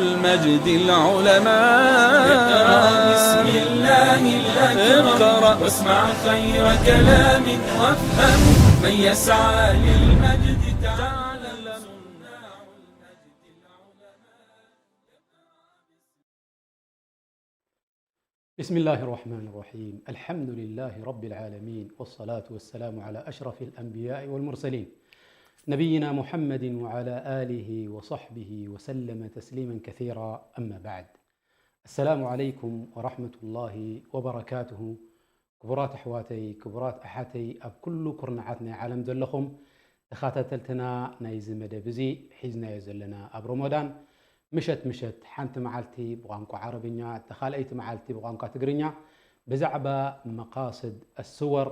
المجد العلماء. اقرأ بسم الله الأكرم. اقرأ. واسمع خير كلام وافهم. من يسعى للمجد تعلم. صناع المجد العلماء. بسم الله الرحمن الرحيم. الحمد لله رب العالمين، والصلاة والسلام على أشرف الأنبياء والمرسلين، نبينا محمد وعلى آله وصحبه وسلم تسليما كثيرا. أما بعد. السلام عليكم ورحمة الله وبركاته. ክቡራት ኣሕዋተይ፣ ክቡራት ኣሓተይ፣ ኣብ ኩሉ ኩርናዓት ናይ ዓለም ዘለኹም ተኸታተልትና፣ ናይዚ መደብ እዚ ሒዝናዮ ዘለና ኣብ ረመዳን ምሸት ምሸት ሓንቲ መዓልቲ ብቋንቋ ዓረብኛ፣ እታ ካልኣይቲ መዓልቲ ብቋንቋ ትግርኛ ብዛዕባ መቃስድ ኣስወር፣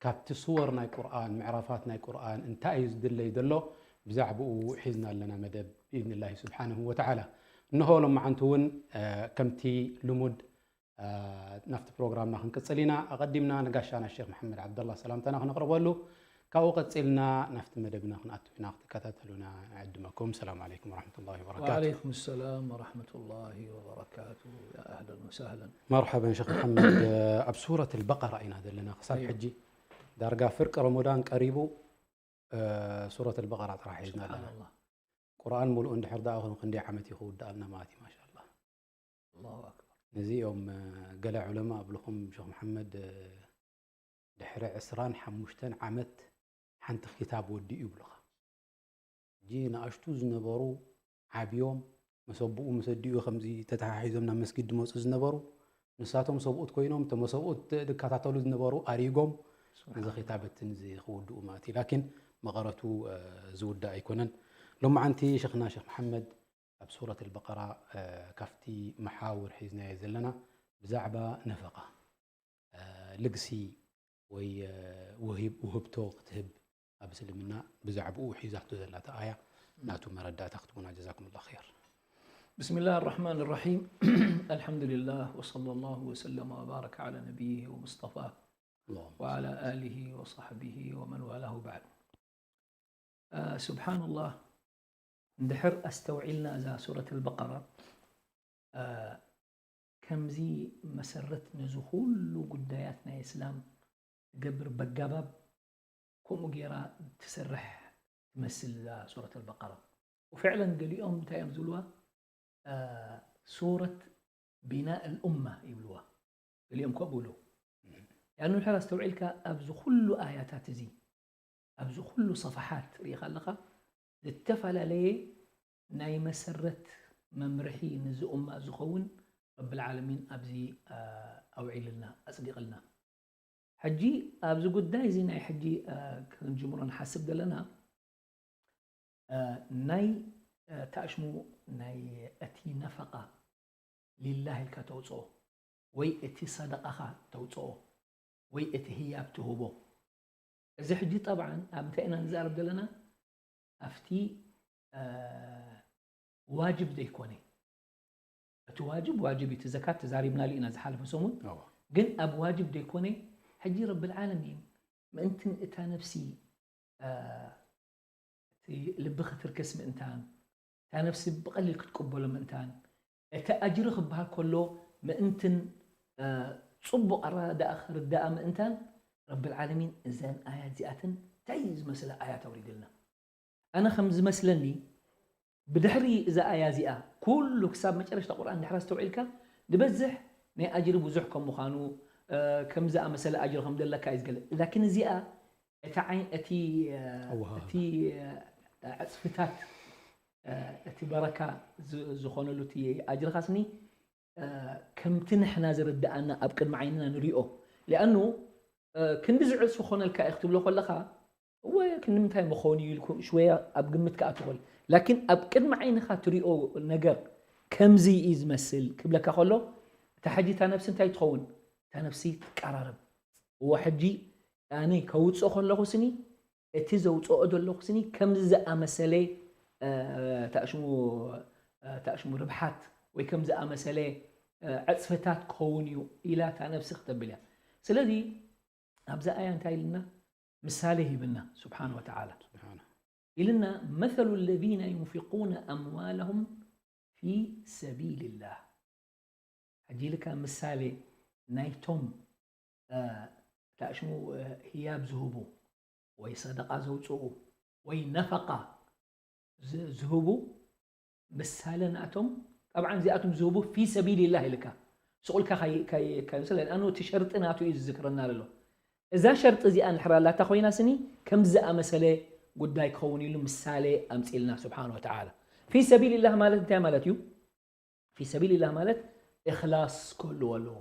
ካብቲ ስወር ናይ ቁርኣን፣ ምዕራፋት ናይ ቁርኣን እንታይ እዩ ዝድለይ ዘሎ፣ ብዛዕባኡ ሒዝና ኣለና መደብ ብኢዝኒላሂ ስብሓንሁ ወተዓላ። እንሆ ሎማዓንቲ እውን፣ እ፣ ከምቲ ልሙድ፣ እ፣ ናብቲ ፕሮግራምና ክንቅጽል ኢና። ኣቐዲምና ንጋሻና ሼክ መሓመድ ዓብደላ ሰላምታና ክነቕርበሉ፣ ካብኡ ቀጺልና ናብቲ መደብና ክንኣቱ ኢና። ክትከታተሉና ንዕድመኩም። ሰላም ዓለይኩም ወረሕመቱላሂ ወበረካቱ። وعليكم السلام ورحمة الله وبركاته. يا أهلا وسهلا. መርሐበን ሸኽ መሓመድ። ኣብ ሱረት ኣልበቀራ ኢና ዘለና ክሳብ ሕጂ። ዳርጋ ፍርቂ ረመዳን ቀሪቡ፣ እ፣ ሱረት ኣልበቀራ ጥራሕ ሒዝና ኣለና። ቁርኣን ሙሉእ እንድሕር ደኣ ኾነ ክንደይ ዓመት እዩ ክውድኣልና ማለት እዩ። ማሻኣላህ። ኣላሁ ኣክበር። ነዚ እዮም፣ እ፣ ገለ ዑለማ ኣብልኹም ሸኽ መሓመድ፣ እ፣ ድሕሪ ዕስራን ሓሙሽተን ዓመት ሓንቲ ኪታብ ወዲኡ ይብሉኻ። ሕጂ ንኣሽቱ ዝነበሩ ዓብዮም፣ መሰብኡ ምስ ኣዲኡ ከምዚ ተተሓሒዞም ናብ መስጊድ ዝመጹ ዝነበሩ፣ ንሳቶም ሰብኡት ኮይኖም፣ እቶም ሰብኡት ዝከታተሉ ዝነበሩ ኣሪጎም፣ ነዚ ኪታብ እቲ ንዚ ክውድኡ ማለት እዩ። ላኪን መቐረቱ፣ እ፣ ዝውዳእ ኣይኮነን። ሎማዓንቲ ሸኽና ሸኽ መሓመድ ኣብ ሱረት ኣልበቀራ፣ እ፣ ካብቲ መሓውር ሒዝናዮ ዘለና ብዛዕባ ነፈቃ፣ እ፣ ልግሲ ወይ፣ እ፣ ውሂብ-፣ ውህብቶ ክትህብ ኣብ እስልምና ብዛዕባኡ ሒዛቶ ዘላታ ኣያ ናቱ መረዳእታ ክትቡና ጀዛኩሙላህ ኸይር። بسم الله الرحمن الرحيم. الحمد لله وصلى الله وسلم وبارك على نبيه ومصطفاه اللهم وعلى آله وصحبه ومن والاه بعد. እ፣ ሱብሓነላህ፣ እንድሕር ኣስተውዒልና እዛ ሱረት ኣልበቀራ፣ እ፣ ከምዚ መሰረት ነዚ ኩሉ ጉዳያት ናይ እስላም ትገብር በጋባብ ከምኡ ገይራ ትሰርሕ ትመስል እዛ ሱረት ኣልበቀራ። ወፍዕለን ገሊኦም እንታይ እዮም ዝብልዋ? እ፣ ሱረት ቢናእ ኣልኡማ ይብልዋ። ገሊኦም ከምኡ ይብሉ። ያኑ ድሕር ኣስተውዒልካ ኣብዚ ኩሉ ኣያታት እዚ፣ ኣብዚ ኩሉ ሰፍሓት ርኢኻ ኣለኻ፣ ዝተፈላለየ ናይ መሰረት መምርሒ ንዚ ኡማ ዝኸውን ረብል ዓለሚን ኣብዚ፣ እ፣ ኣውዒልልና፣ ኣጽዲቕልና። ሕጂ ኣብዚ ጉዳይ እዚ ናይ ሕጂ፣ እ፣ ክንጅምሮ ንሓስብ ዘለና፣ እ፣ ናይ፣ እ፣ ታሽሙ ናይ እቲ ነፈቃ ሊላህ ኢልካ ተውፅኦ ወይ እቲ ሰደቃኻ ተውፅኦ ወይ እቲ ህያብ ትህቦ። እዚ ሕጂ ጠብዓን ኣብ እንታይ ኢና ንዛረብ ዘለና? ኣብቲ፣ እ፣ ዋጅብ ዘይኮነ። እቲ ዋጅብ ዋጅብ እዩ። እቲ ዘካት ተዛሪብናሉ ኢና ዝሓለፈ ሰሙን። እዋ። ግን ኣብ ዋጅብ ዘይኮነ፣ ሕጂ ረብል ዓለሚን ምእንትን እታ ነፍሲ፣ እ፣ እቲ ልቢ ክትርክስ ምእንታን፣ እታ ነፍሲ ብቐሊል ክትቅበሎ ምእንታን፣ እቲ ኣጅሪ ክበሃል ከሎ ምእንትን፣ እ፣ ጽቡቕ ኣረዳድኣ ክርዳኣ ምእንታን፣ ረብል ዓለሚን እዘን ኣያት እዚኣተን እንታይ ዝመስላ ኣያት ኣውሪድልና። ኣነ ከም ዝመስለኒ፣ ብድሕሪ እዛ ኣያ እዚኣ ኩሉ ክሳብ መጨረሽታ ቁርኣን ድሕር ኣስተውዒልካ፣ ዝበዝሕ ናይ ኣጅሪ ብዙሕ ከም ምዃኑ፣ እ፣ ከም ዝኣመሰለ ኣጅሪ ከም ዘለካ እዩ ዝገልጽ። ላኪን እዚኣ እቲ ዓይን-፣ እቲ፣ እ፣ ኣወሃህባ። እቲ፣ እ፣ ዕጽፍታት፣ እ፣ እቲ በረካ ዝ-፣ ዝኾነሉ እቲ ኣጅርኻስኒ፣ እ፣ ከምቲ ንሕና ዝርድኣና ኣብ ቅድሚ ዓይንና ንሪኦ። ሊኣኑ፣ እ፣ ክንዲ ዝዕጽፍ ክኾነልካ እዩ ክትብሎ ከለኻ፣ እወ፣ ክንዲ ምንታይ መኾን እዩ ኢልኩ ሽወያ ኣብ ግምት ክኣቱ ይኽእል። ላኪን ኣብ ቅድሚ ዓይንኻ ትሪኦ ነገር ከምዚ እዩ ዝመስል ክብለካ ከሎ፣ እታ ሕጂ እታ ነፍሲ እንታይ ትኸውን? እታ ነፍሲ ትቀራረብ። እወ፣ ሕጂ ኣነ ከውፅኦ ከለኹ ስኒ፣ እቲ ዘውፅኦ ዘለኹ ስኒ ከምዚ ዝኣመሰለ፣ እ፣ ታሽሙ፣ እ፣ ታሽሙ ርብሓት ወይ ከም ዝኣመሰለ፣ እ፣ ዕፅፍታት ክኸውን እዩ ኢላ እታ ነፍሲ ክተብል እያ። ስለዚ ኣብዛ ኣያ እንታይ ኢልና? ምሳሌ ሂብና ስብሓን ወተዓላ። ስብሓን። ኢልና፣ مثل الذين ينفقون أموالهم ፊ ሰቢልላህ። ሕጂ ኢልካ ምሳሌ ናይቶም፣ እ፣ ታሽሙ፣ እ፣ ህያብ ዝህቡ ወይ ሰደቃ ዘውፅኡ ወይ ነፈቃ ዝ-፣ ዝህቡ ምሳሌ ናቶም፣ ጠብዓን እዚኣቶም ዝህቡ ፊ ሰቢልላህ ኢልካ ስቑልካ ካይ-፣ ካይ-፣ ካይምስለ፣ ኣኑ እቲ ሸርጢ ናቱ እዩ ዝዝክረና ዘሎ። እዛ ሸርጢ እዚኣ እንድሕር ኣላታ ኮይና ስኒ ከምዚ ዝኣመሰለ ጉዳይ ክኸውን ኢሉ ምሳሌ ኣምፅልና ስብሓን ወተዓላ። ፊ ሰቢልላህ ማለት እንታይ ማለት እዩ? ፊ ሰቢልላህ ማለት እኽላስ ክህልዎ ኣለዎ።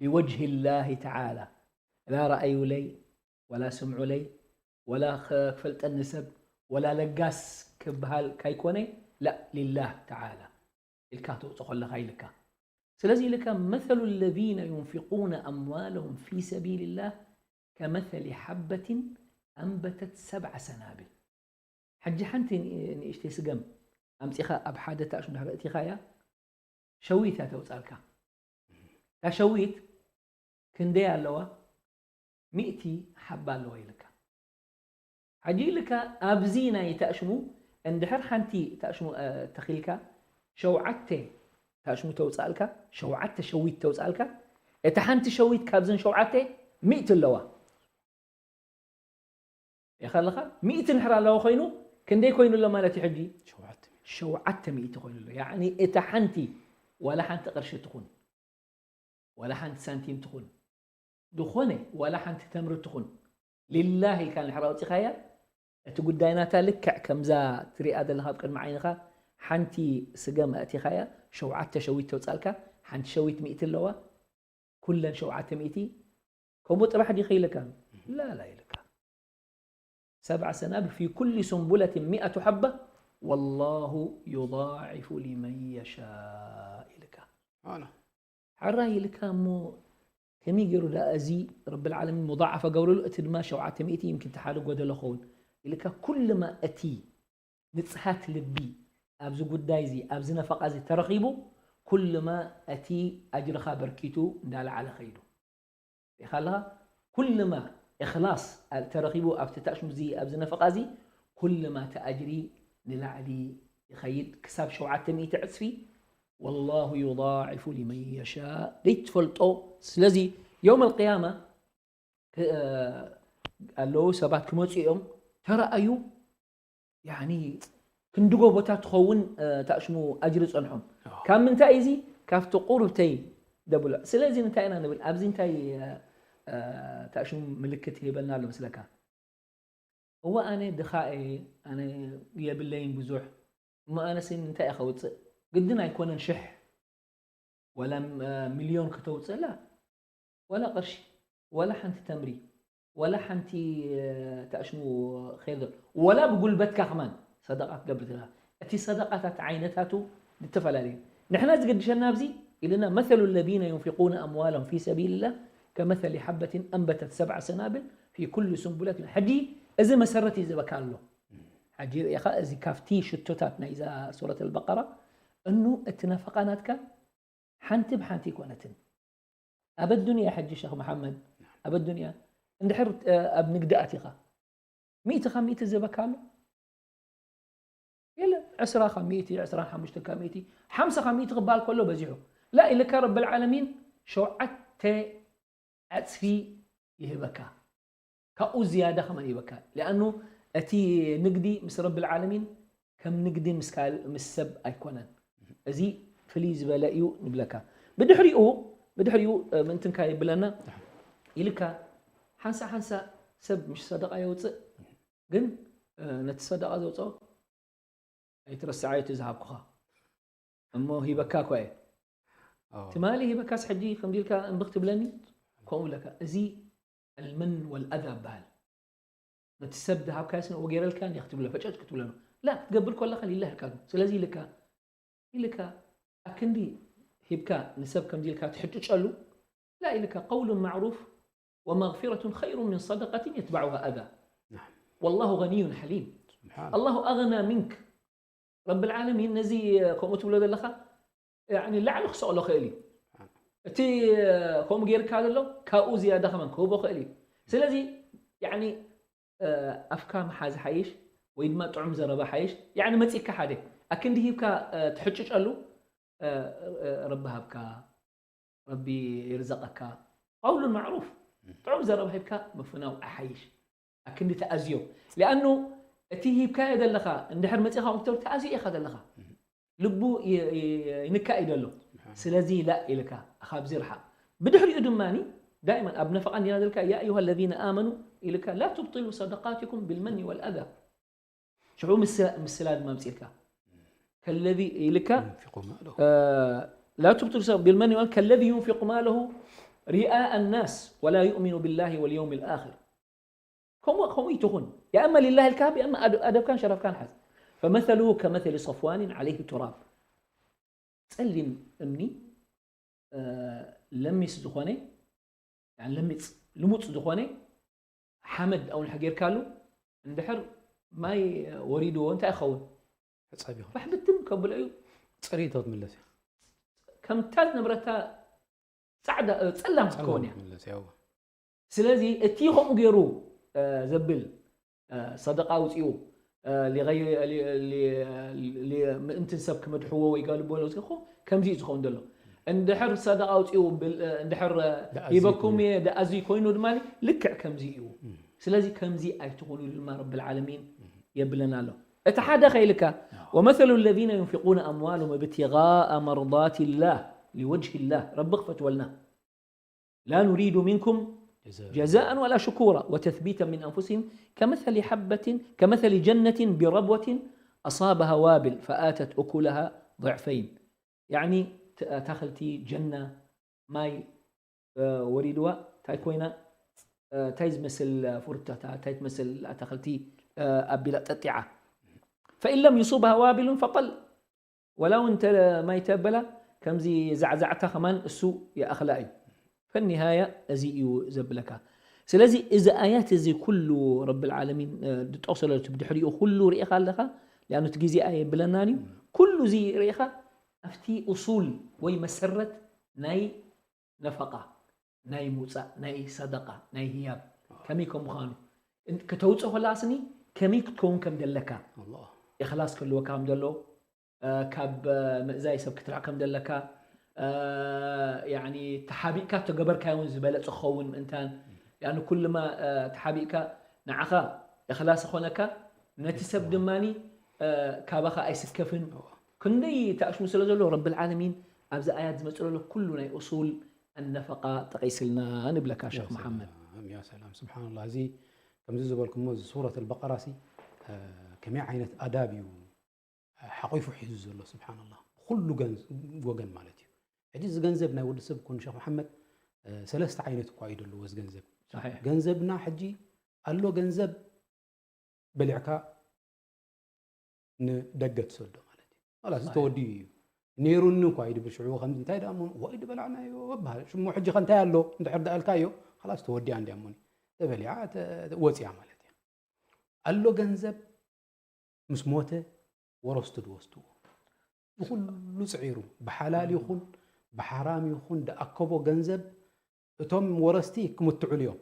ሊወጅሂላሂ ተዓላ። ላ ረኣዩለይ፣ ወላ ስምዑለይ፣ ወላ ኸ-፣ ክፈልጠኒ ሰብ፣ ወላ ለጋስ ክበሃል ካይኮነ፣ ላ ሊላህ ተዓላ ኢልካ ተውፅኦ ከለኻ ኢልካ። ስለዚ ኢልካ፣ መሰሉ ለዚነ ዩንፊቁነ ኣምዋለሁም ፊ ሰቢልላህ ከመሰሊ ሓበትን ኣንበተት ሰብዓ ሰናብል። ሕጂ ሓንቲ ን-፣ ንእሽተይ ስገም ኣምጺኻ ኣብ ሓደ ታሽሙ ድሕሪ እቲኻያ፣ ሸዊት እያ ተውጻልካ። እታ ሸዊት ክንደይ ኣለዋ? ሚእቲ ሓባ ኣለዋ ኢልካ። ሕጂ ኢልካ ኣብዚ ናይ ታሽሙ እንድሕር ሓንቲ ታሽሙ፣ እ፣ ተኺልካ፣ ሸውዓተ ታሽሙ ተውጻልካ፣ ሸውዓተ ሸዊት ተውጻልካ፣ እታ ሓንቲ ሸዊት ካብዘን ሸውዓተ ሚእቲ ኣለዋ። ኢኻ ኣለኻ? ሚእቲ እንድሕር ኣለዋ ኮይኑ፣ ክንደይ ኮይኑ ኣሎ ማለት እዩ ሕጂ? ሸውዓተ ሚእቲ። ሸውዓተ ሚእቲ ኮይኑ ኣሎ። ያዕኒ እታ ሓንቲ፣ ዋላ ሓንቲ ቅርሺ ትኹን፣ ዋላ ሓንቲ ሳንቲም ትኹን፣ ዝኾነ ዋላ ሓንቲ ተምሪ ትኹን፣ ሊላህ ኢልካ እንድሕር ኣውጺኻያ፣ እቲ ጉዳይ ናታ ልክዕ ከምዛ ትሪኣ ዘለኻ ኣብ ቅድሚ ዓይንኻ ሓንቲ ስገም ኣእቲኻያ፣ ሸውዓተ ሸዊት ተውጻልካ፣ ሓንቲ ሸዊት ሚእቲ ኣለዋ፣ ኩለን ሸውዓተ ሚእቲ፣ ከምኡ ጥራሕ ዲኺ ኢልካ? ላ፣ ላ ኢልካ። ሰብዓ ሰናብል ፊ ኩሊ ሱንቡለትን ሚእቱ ሓባ ወላሁ ዩዳዒፉ ሊመን የሻእ ኢልካ። ኣነ። ሓራይ ኢልካ እሞ ከመይ ገይሩ ደኣ እዚ ረብል ዓለሚን ሙዳዓፈ ገብረሉ፣ እቲ ድማ ሸውዓተ ሚእቲ ይምኪን እቲ ሓደ ጎደሎ ኸውን ኢልካ፣ ኩልማ እቲ ንጽሃት ልቢ ኣብዚ ጉዳይ እዚ፣ ኣብዚ ነፈቃ እዚ ተረኺቡ፣ ኩልማ እቲ ኣጅርኻ በርኪቱ እንዳለዓለ ኸይዱ። ሪኢኻ ኣለኻ? ኩልማ እኽላስ ኣብ ተረኺቡ ኣብቲ ታሽሙ እዚ፣ ኣብዚ ነፈቃ እዚ፣ ኩልማ እቲ ኣጅሪ ንላዕሊ ይኸይድ ክሳብ ሸውዓተ ሚእቲ ዕጽፊ። ወላሁ ዩዳዒፉ ሊመን የሻእ። ዘይትፈልጦ። ስለዚ የውም ኣልቅያማ ክ-፣ እ፣ ኣለዉ ሰባት ክመጹ እዮም። ተረኣዩ፣ ያኒ ክንድጎ ቦታ ትኸውን፣ እ፣ ታሽሙ ኣጅሪ ጸንሖም። ኣዎ። ካብ ምንታይ እዚ? ካብቲ ቁሩብተይ ደብሎ። ስለዚ እንታይ ኢና ንብል? ኣብዚ እንታይ፣ እ፣ እ፣ ታሽሙ ምልክት ይህበና ኣሎ መስለካ? እወ ኣነ ድኻ እየ፣ ኣነ የብለይን ብዙሕ። እሞ ኣነስ እንታይ እየ ከውጽእ? ግድን ኣይኮነን ሽሕ ወላ፣ እ፣ ሚልዮን ከተውጽእ፣ ላ። ወላ ቅርሺ፣ ወላ ሓንቲ ተምሪ፣ ወላ ሓንቲ፣ እ፣ ታሽሙ ኸይር፣ ወላ ብጉልበትካ ከማን ሰደቃ ትገብር ትላ። እቲ ሰደቃታት ዓይነታቱ ዝተፈላለዩ። ንሕና ዝገድሸና ኣብዚ ኢልና፣ መሰሉ ለዚነ ዩንፊቁነ ኣምዋለሁም ፊ ሰቢልላህ ከመሰሊ ሓበትን ኣንበተት ሰብዓ ሰናብል ፊ ኩሉ ሱንቡለትን። ሕጂ እዚ መሰረት እዩ ዝበካ ኣሎ። ሕጂ ርኢኻ፣ እዚ ካብቲ ሽቶታት ናይዛ ሱረት ኣልበቀራ፣ እኑ እቲ ነፈቃ ናትካ ሓንቲ ብሓንቲ ኣይኮነትን። ኣብ ኣዱንያ ሕጂ ሸኽ መሓመድ፣ ኣብ ኣዱንያ እንድሕር፣ እ፣ ኣብ ንግዲ ኣቲኻ፣ ሚእቲ ካብ ሚእቲ ዝህበካ ኣሎ? የለን። ዕስራ ካብ ሚእቲ፣ ዕስራን ሓሙሽተን ካብ ሚእቲ፣ ሓምሳ ካብ ሚእቲ ክበሃል ከሎ በዚሑ። ላ ኢልካ ረብል ዓለሚን ሸውዓተ ዕጽፊ ይህበካ። ካብኡ ዝያዳ ከማን ይህበካ። ሊኣኑ እቲ ንግዲ ምስ ረብል ዓለሚን ከም ንግዲ ምስ ካል-፣ ምስ ሰብ ኣይኮነን። እዚ ፍልይ ዝበለ እዩ ንብለካ። ብድሕሪኡ፣ ብድሕሪኡ፣ እ፣ ምእንትንካ ይብለና ኢልካ ሓንሳእ ሓንሳእ ሰብ ምሽ ሰደቃ የውፅእ፣ ግን፣ እ፣ ነቲ ሰደቃ ዘውፅኦ ኣይትረስዓዮ እቲ ዝሃብኩኻ። እሞ ሂበካ እኳ እየ። ኣዎ። ትማሊ ሂበካስ ሕጂ ከምዚ ኢልካ እምቢ ክትብለኒ? ከምኡ ኢለካ። እዚ ኣልመን ወልኣዛ ይበሃል። ነቲ ሰብ ዝሃብካዮ ስነ ወገይረልካ እንዲያ ክትብሎ፣ ፈጨጭ ክትብሎ ነው። ላ፣ ክትገብር ከለኻ ሊላህ ኢልካ። ስለዚ ኢልካ፣ ኢልካ፣ ኣክንዲ ሂብካ ንሰብ ከምዚ ኢልካ ትሕጭጨሉ፣ ላ ኢልካ፣ ቀውሉን ማዕሩፍ ወመግፊረቱን ኸይሩን ሚን ሰደቀትን የትበዑሃ ኣዛ። ናም። ወላሁ ገኒዩን ሓሊም። ስብሓን። ኣላሁ ኣግና ሚንክ። ረብል ዓለሚን ነዚ ከምኡ ትብሎ ዘለኻ፣ ያዕኒ ላዕሊ ክሰቕሎ ክእል እዩ። እቲ ከምኡ ጌርካ ዘሎ ካብኡ ዝያዳ ከማን ክህቦ ክእል እዩ። ስለዚ ያዕኒ ኣፍካ ምሓዝ ሓይሽ ወይ ድማ ጥዑም ዘረባ ሓይሽ። ያዕኒ መጺእካ ሓደ ኣክንዲ ሂብካ ትሕጭጨሉ፣ ረቢ ሃብካ፣ ረቢ ይርዘቐካ። قول معروف፣ ጥዑም ዘረባ ሂብካ ምፍናው ኣሓይሽ። ኣክንዲ ተኣዝዮ። ሊኣኑ እቲ ሂብካዮ ዘለኻ እንድሕር መፂኻ ዶክተር ተኣዝዮ ኢኻ ዘለኻ። ልቡ ይንካእ እዩ ዘሎ። ስለዚ ላ ኢልካ ካብዚ ርሓቕ። ብድሕሪኡ ድማ ዳይመን ኣብ ነፈቓ እንዲና ዘልካ ያ ኣዩሃ ለዚነ ኣመኑ ኢልካ ላ ትብጢሉ ሰደቃትኩም ብልመኒ ወልኣዛ። ሽዑ ምስላ ድማ ምፅልካ ከለዚ ኢልካ لا تبطل صدقاتكم بالمن والأذى كالذي ينفق ماله رئاء الناس ولا يؤمن بالله واليوم الآخر. ከምኡ ከምኡ ይትኹን። يا أما لله الكهف يا أما أدبكان شرفكان حز. فمثله كمثل صفوان عليه تراب. ጸሊም እምኒ ለሚስ ዝኾነ፣ ለሚፅ ልሙፅ ዝኾነ ሓመድ ኣው ንድሕር ጌርካሉ እንድሕር ማይ ወሪድዎ እንታይ ይኸውን? ሕፀብ ይኸውን። ባሕብትን ከብሎ እዩ። ፅሪቶ ትምለስ እያ። ከምታ ዝነበረታ ፃዕዳ እ፣ ፀላም ክትከውን እያ። ትምለስ እያ። ስለዚ እቲ ከምኡ ገይሩ እ፣ ዘብል እ፣ ሰደቃ ኣውፂኡ እ፣ ሊገይ- ሊ- ሊ- ሊ- ምእንትን ሰብ ክመድሕዎ ወይ ጋልቦ ለውፅኹ ከምዚ እዩ ዝኸውን ዘሎ። እንድሕር ሰደቃ ኣውፂኡ ብል- እ፣ እንድሕር እ፣ ደኣ ሂበኩም ዘይኮነ። እየ ደኣ እዚ ኮይኑ ድማ ልክዕ ከምዚ እዩ። ስለዚ ከምዚ ኣይትኹኑ ኢሉ ድማ ረብል ዓለሚን የብለና ኣሎ። እቲ ሓደ ከይልካ ومثل الذين ينفقون أموالهم ابتغاء مرضات الله لوجه الله رب ክፈትወልና لا نريد منكم جزاء ولا شكورا وتثبيتا من أنفسهم كمثل حبة كمثل جنة بربوة أصابها وابل فآتت أكلها ضعفين. يعني ت- ኣታኽልቲ ጀና ማይ እ፣ ወሪድዋ እንታይ ኮይና እ፣ እንታይ ዝመስል ፍሩታታ እንታይ ትመስል ኣታኽልቲ እ፣ ኣቢላ ጠጢዓ فإن لم يصبها وابل فطل ወላ እውን እንተ ማይ ተበላ ከምዚ ዛዕዛዕታ ከማን እሱ ይኣኽላ እዩ። ፈኒሃያ እዚ እዩ ዘብለካ። ስለዚ እዚ ኣያት እዚ ኩሉ ረብል ዓለሚን እ፣ ዝጠቕሰሎ እቲ ብድሕሪኡ ኩሉ ርኢኻ ኣለኻ። ሊኣኑ እቲ ግዜ ኣየብለናን እዩ። ኩሉ እዚ ርኢኻ ኣብቲ ኡሱል ወይ መሰረት ናይ ነፈቃ ናይ ምውፃእ ናይ ሰደቃ ናይ ህያብ ከመይ ከም ምዃኑ እን- ከተውፅእ ከላ ስኒ ከመይ ክትከውን ከም ዘለካ ኣላህ ኢኽላስ ክህልወካ ከም ዘሎ እ፣ ካብ እ፣ ምእዛይ ሰብ ክትርሕቕ ከም ዘለካ እ፣ ያኒ ተሓቢእካ ተገበርካዮ እውን ዝበለፀ ክኸውን ምእንታን ያኒ ኩልማ እ፣ ተሓቢእካ ንዓኻ እኽላስ ዝኾነካ ነቲ ሰብ ድማኒ እ፣ ካባኻ ኣይስከፍን ክንደይ ተኣሽሙ ስለ ዘሎ ረብል ዓለሚን ኣብዚ ኣያት ዝመፅእ ዘሎ ኩሉ ናይ ኡሱል ኣነፈቃ ጠቂስልና ንብለካ ሸክ መሓመድ። ሰላም ያ ሰላም ስብሓንላ እዚ ከምዚ ዝበልኩሞ እዚ ሱረት ኣልበቀራ ሲ እ፣ ከመይ ዓይነት ኣዳብ እዩ ሓቂፉ ሒዙ ዘሎ ስብሓንላ ብኩሉ ገን- ወገን ማለት እዩ። ሕጂ እዚ ገንዘብ ናይ ወዲ ሰብ ኮኑ ሸክ መሓመድ እ፣ ሰለስተ ዓይነት እኳ እዩ ዘለዎ እዚ ገንዘብ። ሰሒሕ። ገንዘብና ሕጂ ኣሎ ገንዘብ በሊዕካ ንደገ ትሰዶ ማለት እዩ። ላስ ተወዲኡ እዩ ነይሩኒ እኳ እዩ ድብል ሽዑ ከም እንታይ ደኣ እሞ ወይ ድበላዕናዮ በሃል ሽሞ ሕጂ ከ እንታይ ኣሎ እንድሕር ደኣልካዮ ላስ ተወዲኣ እንዲያ እሞኒ ተበሊዓ ተ- ወፂኣ ማለት እያ። ኣሎ ገንዘብ ምስ ሞተ ወረስቱ ድወስድዎ ብኩሉ ፅዒሩ ብሓላል ይኹን ብሓራም ይኹን ደኣከቦ ገንዘብ እቶም ወረስቲ ክምትዕሉ እዮም።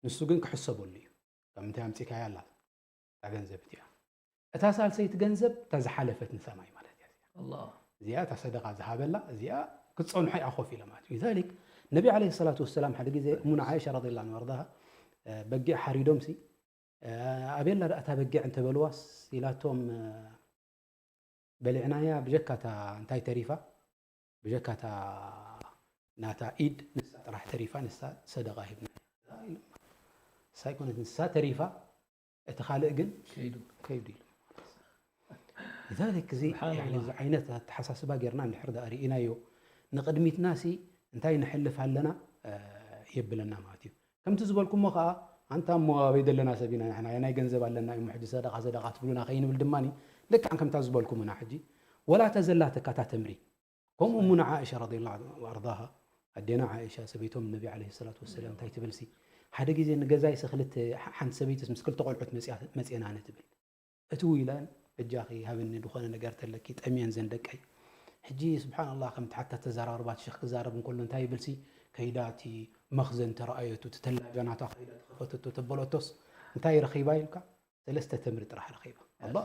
ንሱ ግን ክሕሰበሉ እዩ። ካብ ምንታይ ኣምፂካያ ኣላ እታ ገንዘብ እቲኣ። እታ ሳልሰይቲ ገንዘብ እታ ዝሓለፈት ንሰማይ ማለት እያ። ኣላህ እዚኣ እታ ሰደቃ ዝሃበላ እዚኣ ክትፀንሖ እያ ኮፍ ኢለ ማለት እዩ። ذلك ነቢ ዓለይሂ ሰላቱ ወሰላም ሓደ ግዜ እሙና ዓኢሻ ረዲየላሁ ዐንሃ ወኣርዳሃ እ፣ በጊዕ ሓሪዶም ሲ እ፣ ኣበየላ ደኣ እታ በጊዕ እንተበልዋስ ኢላቶም እ፣ በሊዕናያ ብጀካታ እንታይ ተሪፋ ብጀካታ ናታ ኢድ ንሳ ጥራሕ ተሪፋ ንሳ ሰደቃ ሂብና ኢሎም። ንሳ ኣይኮነት ንሳ ተሪፋ እቲ ካልእ ግን ከይዱ ከይዱ ኢሉ ذلك እዚ ስብሓንላህ። ያኒ እዚ ዓይነት ኣተሓሳስባ ጌርና እንድሕር ደኣ ርኢናዮ ንቅድሚትና ሲ እንታይ ንሕልፍ ኣለና እ፣ የብለና ማለት እዩ። ከምቲ ዝበልኩሞ ከዓ ኣንታ እሞ ኣበይ ዘለና ሰብ ኢና ንሕና ናይ ገንዘብ ኣለና እዩ ሕጂ ሰደቃ ሰደቃ ትብሉና ከይንብል ድማ ልክዕ ከምታ ዝበልኩምና ሕጂ ወላ ተዘላተካ እታ ተምሪ ከምኡ እሙና ዓኢሻ ረዲየላሁ ዐንሃ ወኣርዳሃ ኣዴና ዓኢሻ ሰበይቶም ነቢ ዓለይሂ ሰላቱ ወሰላም እንታይ ትብል ሲ ሓደ ግዜ ንገዛይ ሲ ክልተ ሓንቲ ሰበይትስ ምስ ክልተ ቆልዑት መፅያ- መፅየናኒ ትብል እትው ኢለን በጃኺ ሃብኒ ዝኾነ ነገር ተለኪ ጠምየን ዘን ደቀይ ሕጂ ስብሓንላህ ከምቲ ሓታ ተዘራርባት ሸክ ክዛረብ እንከሎ እንታይ ይብል ሲ ከይዳ እቲ መኽዘን ተረኣየቱ እቲ ተላጃ ናታ ከይዳ ተኸፈተቶ ተበለቶስ እንታይ ረኺባ ኢልካ ሰለስተ ተምሪ ጥራሕ ረኺባ። ኣላ፣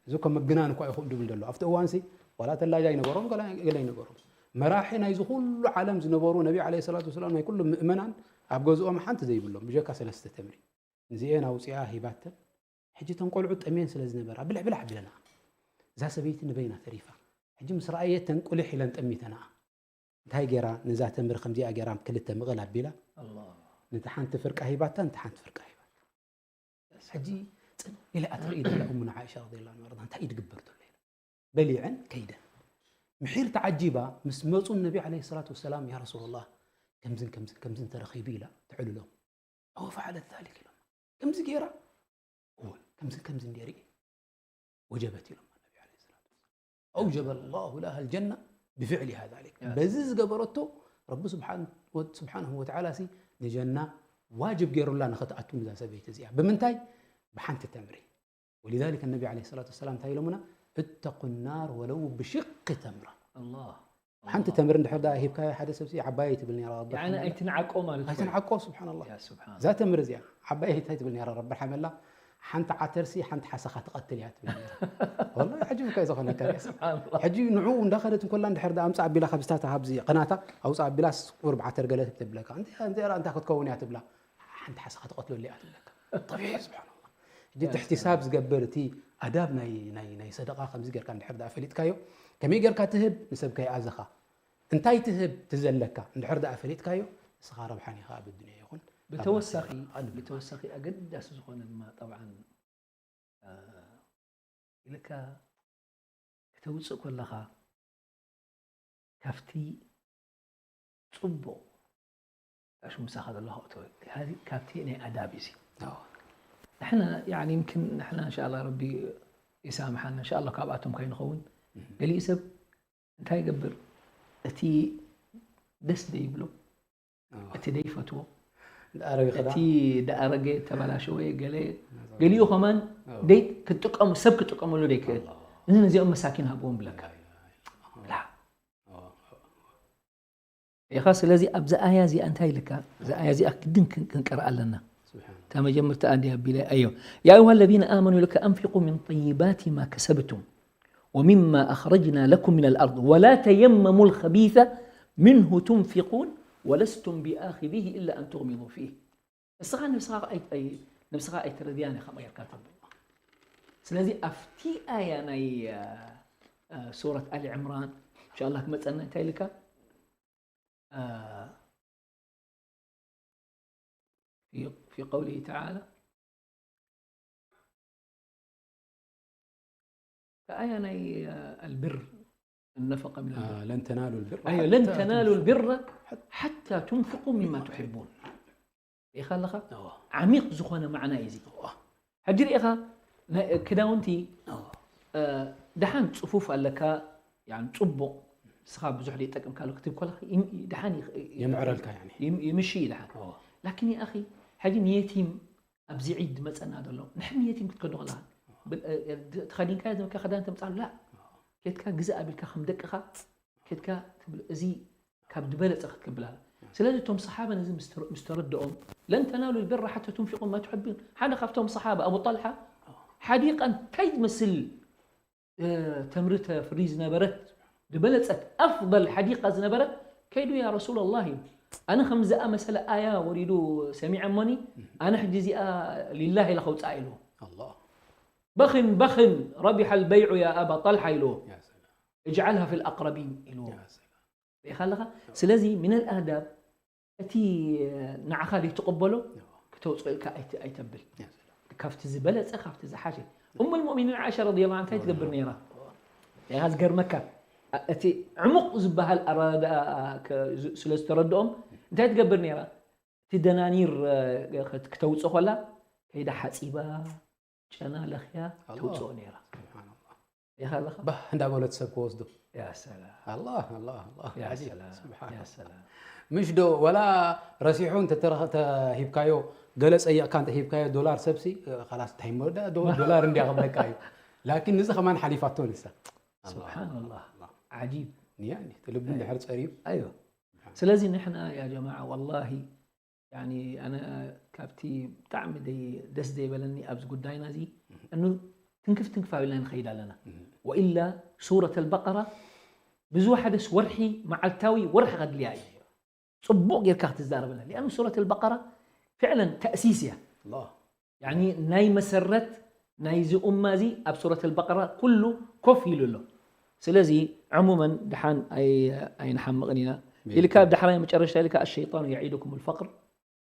እዚ እኮ ምግናን እኳ ይኽእል ድብል ዘሎ። ኣብቲ እዋንሲ ዋላ ተላጃ ኣይነበሮም፣ ገላ ገለ ኣይነበሮም። መራሒ ናይዚ ኩሉ ዓለም ዝነበሩ ነቢ ዓለይሂ ሰላቱ ወሰላም፣ ናይ ኩሉ ምእመናን ኣብ ገዝኦም ሓንቲ ዘይብሎም፣ ብጀካ ሰለስተ ተምሪ። ንዚኤን ኣውፂኣ ሂባተን። ሕጂ እተን ቆልዑ ጠምየን ስለ ዝነበራ፣ ብልዕ ብልዕ ኣቢለና። እዛ ሰበይቲ ንበይና ተሪፋ። ሕጂ ምስ ረኣየተን ቁልሕ ኢለን ጠሚተናኣ። እንታይ ገይራ? ነዛ ተምሪ ከምዚኣ ገይራ ክልተ ምቕል ኣቢላ፣ ኣላ። ነቲ ሓንቲ ፍርቃ ሂባታ፣ ነቲ ሓንቲ ፍርቃ ሂባታ። ሕጂ ጽን ኢለ ኣትርኢ ዘላ እሙና ዓኢሻ ረዲየላሁ ዐንሃ፣ እንታይ እዩ ዝግበር ዘሎ ኢለ። በሊዐን ከይደን። ምሒር ተዓጂባ ምስ መጹ ነቢ ዓለይሂ ሰላቱ ወሰላም፣ "ያ ረሱለላህ፣ ከምዝን ከምዝን ከምዝን ተረኺቡ" ኢላ ተዕልሎም። "أو فعلت ذلك؟" ኢሎም። "ከምዚ ገይራ؟" "እወ፣ ከምዝን ከምዝን ገይሩ እዩ ወጀበት" ኢሎም ነቢ ዓለይሂ ሰላቱ ወሰላም። "أوجب الله لها الجنة بفعلها ذلك." ያ በዚ ዝገበረቶ ረቢ ስብሓን-፣ ወ-፣ ስብሓንሁ ወተዓላ ሲ ንጀና ዋጅብ ገይሩላ ንኸትኣቱ ንዛ ሰበይቲ እዚኣ። ብምንታይ? ብሓንቲ ተምሪ። ولذلك النبي عليه الصلاة والسلام እንታይ ኢሎምና? "اتقوا النار ولو بشق تمرة." ኣላ። ሓንቲ ተምሪ እንድሕር ደኣ ሂብካዮ ሓደ ሰብ ሲ ዓባየይ ትብል ነይራ ረቢ ያኒ ሓመላ። ኣይትንዓቆ ማለት እዩ። ኣይትንዓቆ፣ ስብሓንላህ። ያ ስብሓን። እዛ ተምሪ እዚኣ ዓባየይ እንታይ ትብል ነይራ ረቢ ሓመላ? "ሓንቲ ዓተር ሲ ሓንቲ ሓሰኻ ትቐትል እያ" ትብል ነይራ። ወላሂ ዓጅብ እኮ እዩ ዝኾነካ። ስብሓንላህ። ሕጂ ንዕኡ እንዳኸደት እንኮላ እንድሕር ደኣ ኣምጻእ ኣቢላ ካብዝታ ካብዚ ቅናታ ኣውጻእ ኣቢላስ ቁሩብ ዓተር ገለ ትብለካ። እንተ-፣ እንተ-፣ እንታይ ክትከውን እያ ትብላ? ሓንቲ ሓሰኻ ትቐትለሉ እያ ትብለካ። ጠቢዒ፣ ስብሓንላህ። ሕጂ እቲ እሕትሳብ ዝገብር፣ እቲ ኣዳብ ናይ፣ ናይ፣ ናይ ሰደቓ ከምዚ ጌርካ እንድሕር ደኣ ፈሊጥካዮ፣ ከመይ ጌርካ ትህብ ንሰብ ከይኣዘኻ፣ እንታይ ትህብ ትዘለካ እንድሕር ደኣ ፈሊጥካዮ፣ ንስኻ ረብሓን ኢኻ ኣብ ኣዱንያ ይኹን ኣብ ብተወሳኺ፣ ኣኼራ። ኣሉ። ብተወሳኺ ኣገዳሲ ዝኾነ ድማ፣ ጠብዓን፣ አ፣ ኢልካ ክተውፅእ ከለኻ፣ ካብቲ ጽቡቕ፣ ጋሽ ምሳኻ ዘለኻ እቶ፣ ካብቲ ናይ ኣዳብ እዩ። ኣዎ። ንሕና፣ ያኒ፣ ይምክን ንሕና፣ እንሻላ፣ ረቢ ይሳምሓና፣ እንሻላ፣ ካብኣቶም ከይንኸውን። እህ። ገሊኡ ሰብ እንታይ ይገብር? እቲ ደስ ደይብሎ፣ ኣዎ። እቲ ደይፈትዎ፣ ደኣረገ ኸዳ? እቲ ደኣረገ፣ ተበላሸወ፣ ገለ፣ ኣዎ። ገሊኡ ኸማን ኣዎ። ደይ-፣ ክትጥቀሙ፣ ሰብ ክጥቀመሉ ደይክእል። ኣዎ። እዚ ነዚኦም መሳኪን ሃብዎም ብለካ። ላ ኢላሃ ኢላላህ። ላ። ኣዎ። ኢኻ። ስለዚ ኣብዛ ኣያ እዚኣ እንታይ ኢልካ? እዛ ኣያ እዚኣ ግድን ክን-፣ ክንቀርኣ ኣለና። ስብሓን። እታ መጀመርታ ኣንዲ ኣቢለ፣ ኣዮ። "يا أيها الذين آمنوا" ኢልካ፣ "أنفقوا من طيبات ما كسبتم ومما أخرجنا لكم من الأرض ولا تيمموا الخبيث منه تنفقون ولستم بآخذيه إلا أن تغمضوا فيه." ንስኻ ንስኻ ኣይ-፣ ኣይ-፣ ንስኻ ኣይትረድያን ኢኻ ጌርካ ትብል። ስለዚ ኣብቲ ኣያ ናይ፣ አ፣ አ፣ ሱረት ኣሊ ዕምራን፣ እንሻላ ክመጸና እንታይ ኢልካ? አ፣ في، في قوله تعالى ኣያ ናይ፣ አ፣ ኣልብር፣ النفقة من البر. آه، لن تنالوا البر أيوة، لن حتى تنالوا تنفقوا. البر حتى تنفقوا مما تحبون. ኢኻ ኣለኻ? እዎ። ዓሚቕ ዝኾነ ማዕና እዩ እዚ። እዎ። ሕጂ ርኢኻ፣ ናይ ክዳውንቲ፣ እዎ። እ፣ ደሓን ጽፉፍ ኣለካ፣ ያኒ ጽቡቕ፣ ንስኻ ብዙሕ ዘይጠቅምካ ኣሎ ክትብል ከለኻ፣ ይም-፣ ደሓን ይኽ-፣ የምዕረልካ፣ ያኒ። ይም-፣ ይምሺ እዩ ደሓን። እዎ። ላኪን፣ ያ ኣኺ፣ ሕጂ ንየቲም ኣብዚ ዒድ መጸና ዘሎ፣ ንሕና ንየቲም ክትከዶ ከለኻ፣ ብ-፣ እ፣ እ፣ ተኸዲንካዮ ዝነበርካ ክዳን ተምጽኣሉ፣ ላ። ኬድካ ግዛእ ኣቢልካ ከም ደቅኻ፣ ኬድካ ትብል፣ እዚ ካብ ዝበለጸ ክትቅብል ኣላ። ስለዚ እቶም ሰሓባ ነዚ ምስ ተረ-፣ ምስ ተረድኦም፣ "ለን ተናሉ ልብራ ሓታ ቱንፊቁ ማ ትሕቡን።" ሓደ ካብቶም ሰሓባ ኣቡ ጣልሓ ሓዲቃ እንታይ ትመስል፣ እ፣ ተምሪ ተፍሪ ዝነበረት ዝበለጸት ኣፍضል ሓዲቃ ዝነበረት ከይዱ፣ "ያ ረሱለላህ" ኢሉ፣ "ኣነ ከም ዝኣመሰለ ኣያ ወሪዱ ሰሚዐ እሞኒ፣ ኣነ ሕጂ እዚኣ ሊላህ ኢለ ከውጽኣ" ኢሉ። ኣላህ። "በኽን በኽን ረቢሐል በይዑ ያ ኣባ ጣልሓ" ኢሉ። ያ ሰላም። "እጅዓልሃ ፊል ኣቅረቢን" ኢሉ። ያ ሰላም። ርኢኻ ኣለኻ? ስለዚ ሚነል ኣዳብ እቲ ንዓኻ ዘይትቕበሎ እዎ። ክተውፅኦ ኢልካ ኣይት-፣ ኣይተብል። ያ ሰላም። ካብቲ ዝበለፀ፣ ካብቲ ዝሓሸ። እሙል ሙእሚኒን ዓኢሻ ረዲየላሁ ዐንሃ እንታይ ትገብር ነይራ? ያ ዝገርመካ፣ እቲ ዕሙቕ ዝበሃል ኣረዳድኣ ከ-፣ ዝ-፣ ስለ ዝተረድኦም እንታይ ትገብር ነይራ? እቲ ደናኒር፣ እ፣ ክት-፣ ክተውፅእ ከላ ከይዳ ሓፂባ፣ ጨና ለኽያ ኣላህ። ተውፅኦ ነይራ። ስብሓንላህ። ኢኻ ኣለኻ? ባህ እንዳበለት ሰብ ክወስዶ። ያ ሰላም። ኣላህ፣ ኣላህ፣ ኣላህ። ያ ዓጂብ። ሰላም፣ ስብሓን። ያ ሰላም። ምሽ ዶ ወላ ረሲሑ እንተ ተረኸ-፣ ተሂብካዮ፣ ገለ ጸይቕካ እንተ ሂብካዮ ዶላር ሰብሲ፣ እ፣ ኸላስ እንታይ እሞ ዶ-፣ ዶ-፣ ዶላር እንድያ ክብለካ እዩ። ላኪን ንዚ ኸማን ሓሊፋቶ ንሳ። ስብሓንላህ። ኣላህ። ዓጂብ። ንያ እንዲ፣ እቲ ልቢ እንድሕር ጸርዩ። ኣይዋ። ስብሓን። ስለዚ ንሕና ያ ጀማዓ ወላሂ ያኒ ኣነ ካብቲ ብጣዕሚ ደይ-፣ ደስ ዘይበለኒ ኣብዚ ጉዳይና እዚ፣ እኑ ትንክፍ ትንክፍ ኣቢልና ንኸይድ ኣለና። ወኢላ ሱረት ኣልበቀራ ብዝወሓደስ ወርሒ መዓልታዊ ወርሒ ከድልያ እዩ። ጽቡቕ ጌርካ ክትዛረበና። ሊኣኑ ሱረት ኣልበቀራ ፍዕለን ተእሲስ እያ። الله ያኒ ናይ መሰረት ናይዚ ኡማ እዚ ኣብ ሱረት ኣልበቀራ ኩሉ ኮፍ ኢሉ ኣሎ። ስለዚ ዕሙመን ድሓን ኣይ- ኣይንሓምቕን ኢና። ኢልካ ኣብ ዳሕራይ መጨረሽታ ኢልካ ኣሸይጣኑ የዒዱኩም ልፈቅር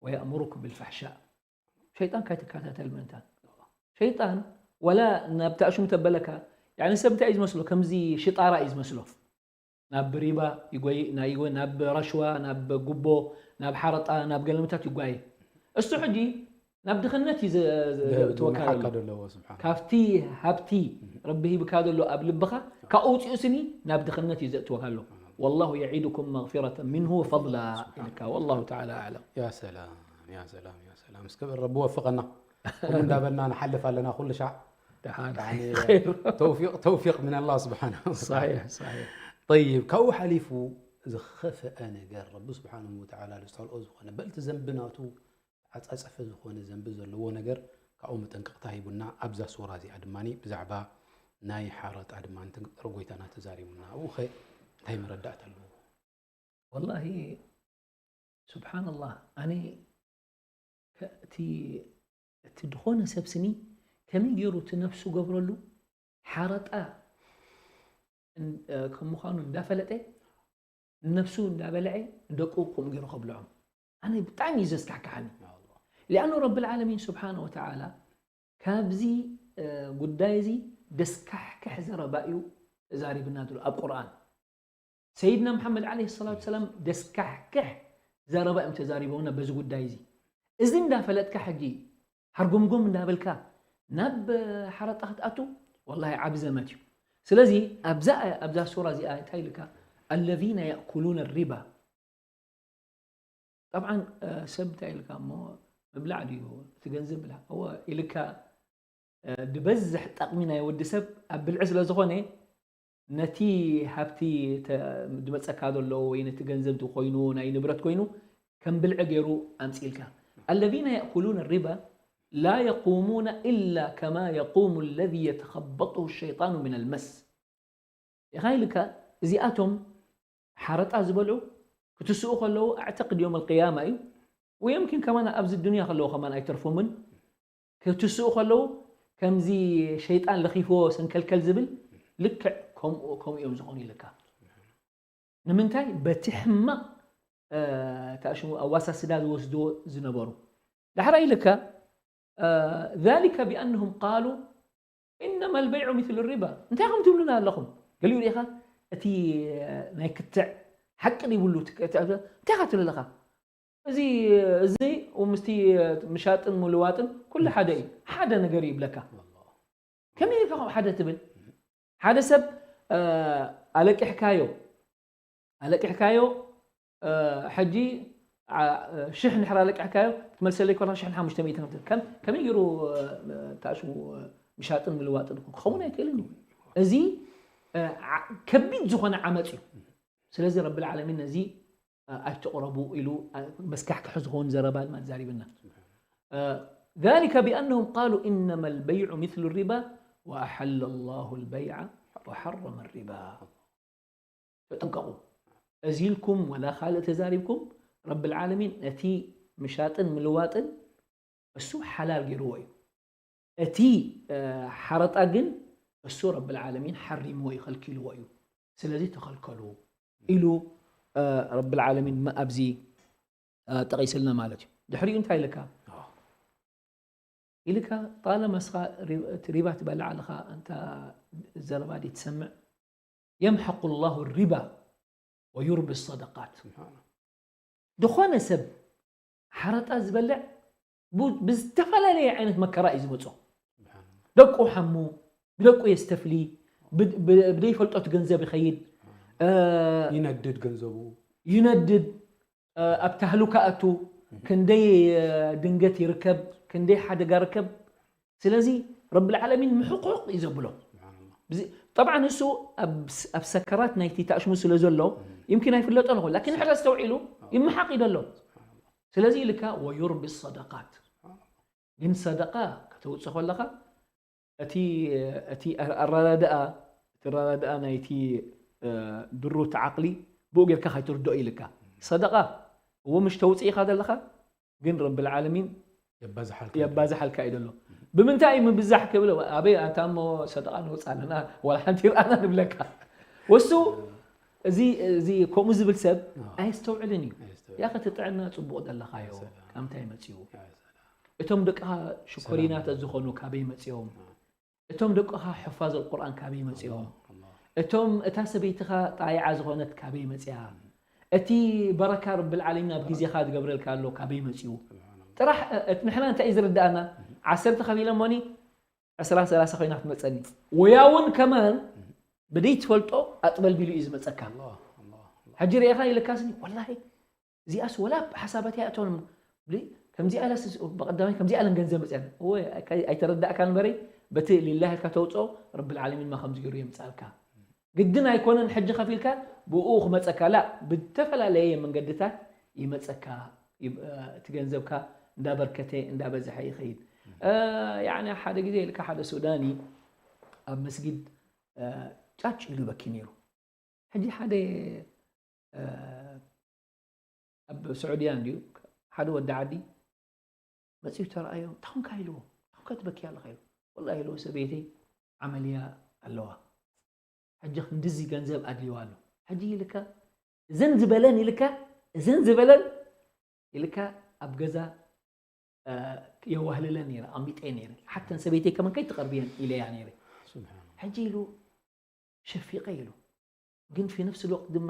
ወየእምሩኩም ብልፋሕሻእ። ሸይጣን ካይትከታተል ምእንታን ሸይጣን ወላ ናብ ተእሽሙ ተበለካ ያኒ ሰብ እንታይ እዩ ዝመስሎ? ከምዚ ሽጣራ እዩ ዝመስሎ። ናብ ሪባ ይጎይ ናይ ይጎይ ናብ ረሽዋ ናብ ጉቦ ናብ ሓረጣ ናብ ገለመታት ይጓየ። እሱ ሕጂ ናብ ድኽነት እዩ ዘ- ዘ- ድህብ- ትወካ ድመሓካ ዘሎ። ደለዎ ስብሓን ካብቲ ሃብቲ ረቢ ሂብካ ዘሎ ኣብ ልብኻ ካብኡ ውፅኡ ስኒ ናብ ድኽነት እዩ ዘእትወካ ኣሎ። والله يعدكم مغفرة منه وفضلا ኢልካ والله تعالى أعلم። يا سلام يا سلام يا سلام እስከ ረቢ ወፍቐና። ከምኡ እንዳበልና ንሓልፍ ኣለና ኩሉ ሻዕ ደሓን يعني خير. ተውፊቅ ተውፊቅ من الله سبحانه وتعالى صحيح صحيح طيب ካብኡ ሓሊፉ ዝኸፍአ ነገር ረቢ ስብሓንሁ ወተዓላ ዝፀልኦ ዝኾነ በልቲ ዘንቢ ናቱ ዓፃፀፈ ዝኾነ ዘንቢ ዘለዎ ነገር ካብኡ መጠንቀቕታ ሂቡና ኣብዛ ሱራ እዚኣ ድማ ብዛዕባ ናይ ሓረጣ ድማ ጥረ ጎይታና ተዛሪቡና ኣብኡ ኸ እንታይ መረዳእታ ኣለዎ والله سبحان الله ኣነ ከ- እቲ እቲ ዝኾነ ሰብ ስኒ ከመይ ገይሩ እቲ ነፍሱ ገብረሉ ሓረጣ እን- እ፣ ከም ምዃኑ እንዳፈለጠ ነፍሱ እንዳበልዐ ደቁ ከምኡ ገይሩ ከብልዖም ኣነ ብጣዕሚ እዩ ዘስካሕክሓኒ። ሊኣኑ ረቢ ልዓለሚን ስብሓነ ወተዓላ ካብዚ እ፣ ጉዳይ እዚ ደስካሕክሕ ዘረባ እዩ ተዛሪብና ዘሎ ኣብ ቁርኣን። ሰይድና መሓመድ ዓለይሂ ሰላቱ ሰላም ደስካሕክሕ ዘረባ እዮም ተዛሪቦምና በዚ ጉዳይ እዚ። እዚ እንዳፈለጥካ ሕጂ ሃርጎምጎም እንዳበልካ ናብ ሓረጣ ክትኣቱ ወላሂ ዓቢ ዘመት እዩ። ስለዚ ኣብዛ ኣብዛ ሱራ እዚኣ እንታይ ኢልካ الذين يأكلون الربا طبعا ሰብ እንታይ ኢልካ እሞ ምብላዕ ድዩ እቲ ገንዘብ ብላ እወ ኢልካ ድበዝሕ ጠቕሚ ናይ ወዲ ሰብ ኣብ ብልዒ ስለ ዝኾነ ነቲ ሃብቲ ዝመፀካ ዘሎ ወይ ነቲ ገንዘብ ኮይኑ ናይ ንብረት ኮይኑ ከም ብልዒ ገይሩ ኣምፅኢልካ الذين يأكلون الربا لا يقومون إلا كما يقوم الذي يتخبطه الشيطان من المس ኢኻ ኢልካ እዚኣቶም ሓረጣ ዝበልዑ ክትስኡ ከለዉ ኣዕተቅድ ዮም ኣልቅያማ እዩ ወየምኪን ከማን ኣብዚ ዱንያ ከለዉ ከማን ኣይተርፎምን ክትስኡ ከለዉ ከምዚ ሸይጣን ለኺፍዎ ሰንከልከል ዝብል ልክዕ ከምኡ ከምኡ እዮም ዝኾኑ ኢልካ ንምንታይ በቲ ሕማቕ ታሽሙ ኣዋሳስዳ ዝወስድዎ ዝነበሩ ዳሕራ ኢልካ ذلك بأنهم قالوا إنما البيع مثل الربا እንታይ ከም ትብሉና ኣለኹም ገሊኡ ሪኢኻ እቲ ናይ ክትዕ ሓቂ ይብሉ እንታይ ኻ ትብል ኣለኻ እዚ እዚ ምስቲ ምሻጥን ምልዋጥን ኩሉ ሓደ እዩ ሓደ ነገር ይብለካ ከመይ ኢልካ ከም ሓደ ትብል ሓደ ሰብ ኣለቂሕካዮ ኣለቂሕካዮ ሕጂ ሽሕ ንሕራ ለቂሕካዮ ክትመልሰለይ ኮና ሽሕ ሓሙሽተ ሚእቲ ከም ከመይ ገይሩ ታእሽሙ ምሻጥን ምልዋጥን ከምኡ ኣይክእልን እዩ እዚ ከቢድ ዝኾነ ዓመፅ እዩ ስለዚ ረቢ ልዓለሚን ነዚ ኣይትቕረቡ ኢሉ መስካሕክሒ ዝኾን ዘረባ ድማ ተዛሪብና ذلك بأنهم قالوا إنما البيع مثل الربا وأحل الله البيع وحرم الربا ተጠንቀቑ እዚ ኢልኩም ወላ ካልእ ተዛሪብኩም ረቢ ልዓለሚን ነቲ ምሻጥን ምልዋጥን እሱ ሓላል ገይርዎ እዩ እቲ ሓረጣ ግን እሱ ረቢ ልዓለሚን ሓሪምዎ እዩ ከልኪልዎ እዩ ስለዚ ተኸልከሉ ኢሉ ረቢ ልዓለሚን ኣብዚ ጠቒስልና ማለት እዩ ድሕሪኡ እንታይ ኢልካ ኢልካ ጣለማ እስኻ ሪባ ትበልዕ ኣለኻ እንታ ዘረባ ዲ ትሰምዕ يمحق الله الربا ويربي الصدقات ዝኾነ ሰብ ሓረጣ ዝበልዕ ብዝተፈላለየ ዓይነት መከራ እዩ ዝመፆ ደቁ ሓሙ ብደቁ የስተፍሊ ብደይፈልጦት ገንዘብ ይኸይድ ይነድድ ገንዘቡ ይነድድ ኣብ ታህሉካ ኣቱ ክንደይ ድንገት ይርከብ ክንደይ ሓደጋ ርከብ ስለዚ ረቢ ልዓለሚን ምሕቁቕ እዩ ዘብሎ ጠብዓ እሱ ኣብ ሰከራት ናይቲ ተእሽሙ ስለ ዘሎ ይምኪን ኣይፍለጦ ንኾን ላኪን ሕደ ኣስተውዒሉ ይመሓቕ እዩ ዘሎ ስለዚ ኢልካ ወዩርቢ ሰደቃት ግን ሰደቃ ከተውፅእ ከለኻ እቲ እቲ ኣረዳድኣ እቲ ኣረዳድኣ ናይቲ ድሩት ዓቕሊ ብኡ ጌርካ ከይትርድኦ ኢልካ። ሰደቓ እዎ ምሽ ተውፅእ ኢኻ ዘለኻ፣ ግን ረብል ዓለሚን የባዝሓልካ የባዝሓልካ እዩ ዘሎ። ብምንታይ እዩ ምብዛሕ ክብል፣ ኣበይ ኣንታ እሞ ሰደቓ ነውፅእ ኣለና ዋላ ሓንቲ ይርኣና ንብለካ። ወሱ እዚ እዚ ከምኡ ዝብል ሰብ ኣየስተውዕልን እዩ። ያ ከቲ ጥዕና ፅቡቕ ዘለኻዮ ካብ ምንታይ መፅኡ? እቶም ደቅኻ ሽኮሪና ተዝኾኑ ካበይ መፅኦም? እቶም ደቅኻ ሕፋዝ ኣልቁርኣን ካበይ መፅኦም? እቶም እታ ሰበይትኻ ጣይዓ ዝኾነት ካበይ መፅያ? እቲ በረካ ረብል ዓለሚን ኣብ ግዜኻ ዝገብረልካ ኣሎ ካበይ መፅኡ? ጥራሕ ንሕና እንታይ እዩ ዝርድኣና? ዓሰርተ ከፊለሞኒ ዕስራ ሰላሳ ኮይና ክትመፀኒ ወያ እውን ከማን ብደይ ትፈልጦ ኣጥበልቢሉ እዩ ዝመፀካ። ሕጂ ርኤኻ ኢልካስኒ ወላሂ እዚኣስ ወላ ሓሳባት ኣይኣተወን። ከምዚኣ ኢላስ ብቐዳማይ ከምዚኣ ኢለን ገንዘብ መፅኣን እወ ኣይተረዳእካን እምበረይ በቲ ሊላህ ኢልካ ተውፅኦ ረብል ዓለሚን ማ ከምዚ ገይሩ የምፅኣልካ። ግድን ኣይኮነን ሕጂ ከፊልካ ብኡ ክመፀካ ላ ብተፈላለየ መንገድታት ይመፀካ። እቲ ገንዘብካ እንዳበርከተ እንዳበዝሐ ይኸይድ። ያኒ ሓደ ግዜ ኢልካ ሓደ ሱዳኒ ኣብ መስጊድ ጫጭ ኢሉ በኪ ነይሩ። ሕጂ ሓደ ኣብ ስዑድያ እንድዩ ሓደ ወዲ ዓዲ መፅዩ ተረኣዮ እንታይ ኮንካ ኢልዎ እንታይ ኮንካ ትበኪ ኣለኻ ኢሉ ወላሂ ኢልዎ ሰበይተይ ዓመልያ ኣለዋ ሕጂ ክንድዚ ገንዘብ ኣድልዋ ኣሎ ሕጂ ኢልካ እዘን ዝበለን ኢልካ እዘን ዝበለን ኢልካ ኣብ ገዛ የዋህልለን ነይረ ኣሚጠ ነይረ ሓተን ሰበይተይ ከመን ከይትቐርብየን ኢለያ ነይረ ሕጂ ኢሉ ሸፊቐ ኢሉ ግን في نفس الوقت ድማ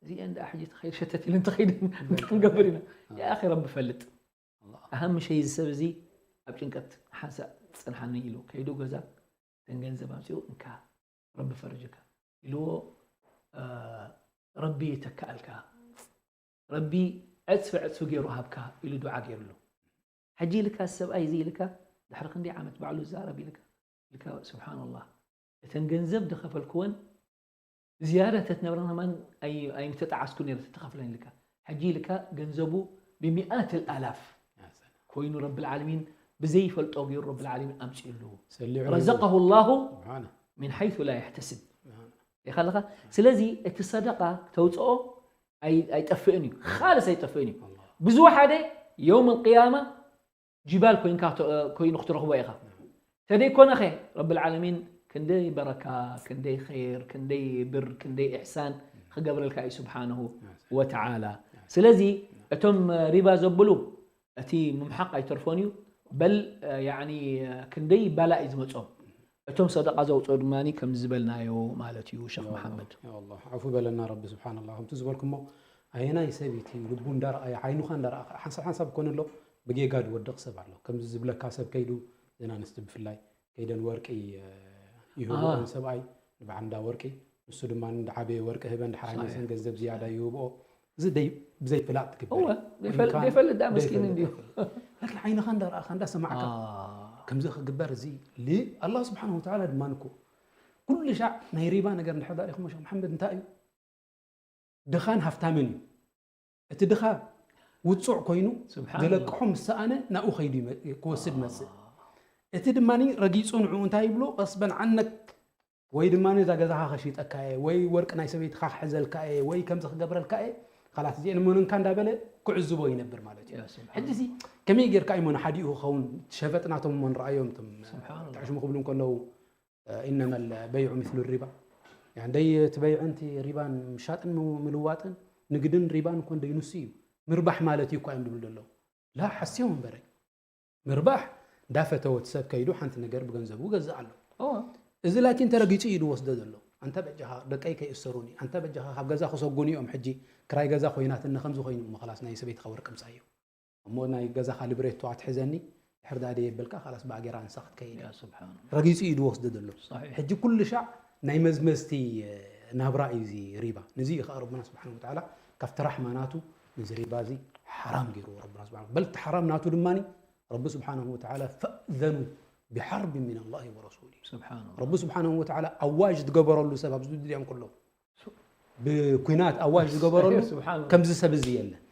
እዚአን ደኣ ሕጂ ተኸይድ ሸተት ኢለን ተኸይደን እንታይ ክንገብር ኢና ያ ኣኺ ረቢ ፈልጥ ኣሃም ምሸይ እዚ ሰብ እዚ ኣብ ጭንቀት ሓንሳእ ፅንሓኒ ኢሉ ከይዱ ገዛ እተን ገንዘብ ኣምፅኡ እንካ ረቢ ፈርጅካ ኢልዎ ረቢ ይተክኣልካ ረቢ ዕፅፊ ዕፅፊ ገይሩ ሃብካ ኢሉ ዱዓ ገይሩሉ ሕጂ ኢልካ ሰብኣይ እዚ ኢልካ ድሕሪ ክንደይ ዓመት ባዕሉ ዝዛረብ ኢልካ ኢልካ ስብሓንላህ እተን ገንዘብ ዝኸፈልክወን ዝያዳ ተትነብረን ከማን ኣይምተጣዓስኩ ነይረ ተተኸፍለን ኢልካ ሕጂ ኢልካ ገንዘቡ ብሚኣት ኣላፍ ኮይኑ ረብል ዓለሚን ብዘይፈልጦ ገይሩ ረብል ዓለሚን ኣምፅኡ ኣለዎ ረዘቀሁ ላሁ من حيث لا يحتسب ኢኻ ኣለኻ ስለዚ እቲ ሰደቃ ተውፅኦ ኣይጠፍእን እዩ ካልስ ኣይጠፍእን እዩ ብዙ ሓደ የውም القيامة ጅባል ኮይንካ ኮይኑ ክትረኽቦ ኢኻ ተደይኮነኸ ረብል ዓለሚን ክንደይ በረካ ክንደይ ኸይር ክንደይ ብር ክንደይ ኢሕሳን ክገብረልካ እዩ ስብሓንሁ ወተዓላ ስለዚ እቶም ሪባ ዘብሉ እቲ ምምሓቕ ኣይተርፎን እዩ በል ያኒ ክንደይ ባላእ እዩ ዝመፆም እቶም ሰደቃ ዘውፅኦ ድማ ከምዚ ዝበልናዮ ማለት እዩ ሸክ መሓመድ ዓፉ በለና ረቢ ስብሓንላ ከምቲ ዝበልኩሞ ኣየናይ ሰብ እቲ ልቡ እንዳረኣየ ዓይኑኻ እንዳረኣ ሓንሳብ ሓንሳብ ኮነ ኣሎ ብጌጋ ዝወድቕ ሰብ ኣሎ ከምዚ ዝብለካ ሰብ ከይዱ ዘናንስቲ ብፍላይ ከይደን ወርቂ ይህብኦ ንሰብኣይ ንበዓል እንዳ ወርቂ ንሱ ድማ እንዳዓበየ ወርቂ ህበን ድሓር ኣይመልሰን ገንዘብ ዝያዳ ይህብኦ እዚ ብዘይፍላጥ ትግበር ዘይፈልጥ ዳ መስኪን እንድዩ ላኪን ዓይንኻ እንዳረኣኻ እንዳሰማዕካ ከምዚ ክግበር እዚ ኣላህ ስብሓን ወተዓላ ድማ ንኮ ኩሉ ሻዕ ናይ ሪባ ነገር እንድሕር ዳሪኹሞ ሸክ መሓመድ እንታይ እዩ ድኻን ሃፍታምን እዩ እቲ ድኻ ውፁዕ ኮይኑ ዝለቅሖ ምስ ሰኣነ ናብኡ ከይዱ ክወስድ መፅእ እቲ ድማ ረጊፁ ንዕኡ እንታይ ይብሎ ቀስበን ዓነክ ወይ ድማ እዛ ገዛኻ ከሽጠካ እየ ወይ ወርቂ ናይ ሰበይትኻ ክሕዘልካ እየ ወይ ከምዚ ክገብረልካ እየ ካላት እዚአን እመኑንካ እንዳበለ ክዕዝቦ ይነብር ማለት እዩ ሕጂ እዚ ከመይ ጌርካ እሞ ንሓዲኡ ክኸውን ሸፈጥ ናቶም እሞ ንረኣዮም ቶም ትሕሽሙ ክብሉ እንከለዉ ኢነመ በይዑ ሚስሉ ሪባ ደይ እቲ በይዕን እቲ ሪባን ምሻጥን ምልዋጥን ንግድን ሪባን እኮ እንደይ ንሱ እዩ ምርባሕ ማለት እዩ እኳ እዮም ዝብሉ ዘለዉ ላ ሓስዮም እምበረ ምርባሕ እንዳፈተወ እቲ ሰብ ከይዱ ሓንቲ ነገር ብገንዘቡ ገዝእ ኣሎ እዚ ላኪን ተረጊፁ እዩ ዝወስዶ ዘሎ ኣንታ በጃኻ ደቀይ ከይእሰሩኒ ኣንታ በጃኻ ካብ ገዛ ክሰጉኒ እዮም ሕጂ ክራይ ገዛ ኮይናትኒ ከምዚ ኮይኑ እሞ ከላስ ናይ ሰበይትኻ ወርቂ ምፃዮ እሞ ናይ ገዛኻ ልብሬቶ ኣትሕዘኒ ድሕር ዳኣ ደየበልካ ካላስ ብኣጌራ ንሳ ክትከይድ እያ ረጊፁ እዩ ዝወስዶ ዘሎ ሕጂ ኩሉ ሻዕ ናይ መዝመዝቲ ናብራ እዩ እዚ ሪባ ነዚ እዩ ከዓ ረብና ስብሓን ወተዓላ ካብቲ ራሕማ ናቱ ነዚ ሪባ እዚ ሓራም ገይርዎ ረብና ስብሓን በል እቲ ሓራም ናቱ ድማ ረቢ ስብሓንሁ ወተዓላ ፈእዘኑ ብሓርቢ ምን ኣላሂ ወረሱሊ ረቢ ስብሓንሁ ወተዓላ ኣዋጅ ዝገበረሉ ሰብ ኣብዚ ዱንያ እንከሎ ብኩናት ኣዋጅ ዝገበረሉ ከምዚ ሰብ እዚ የለን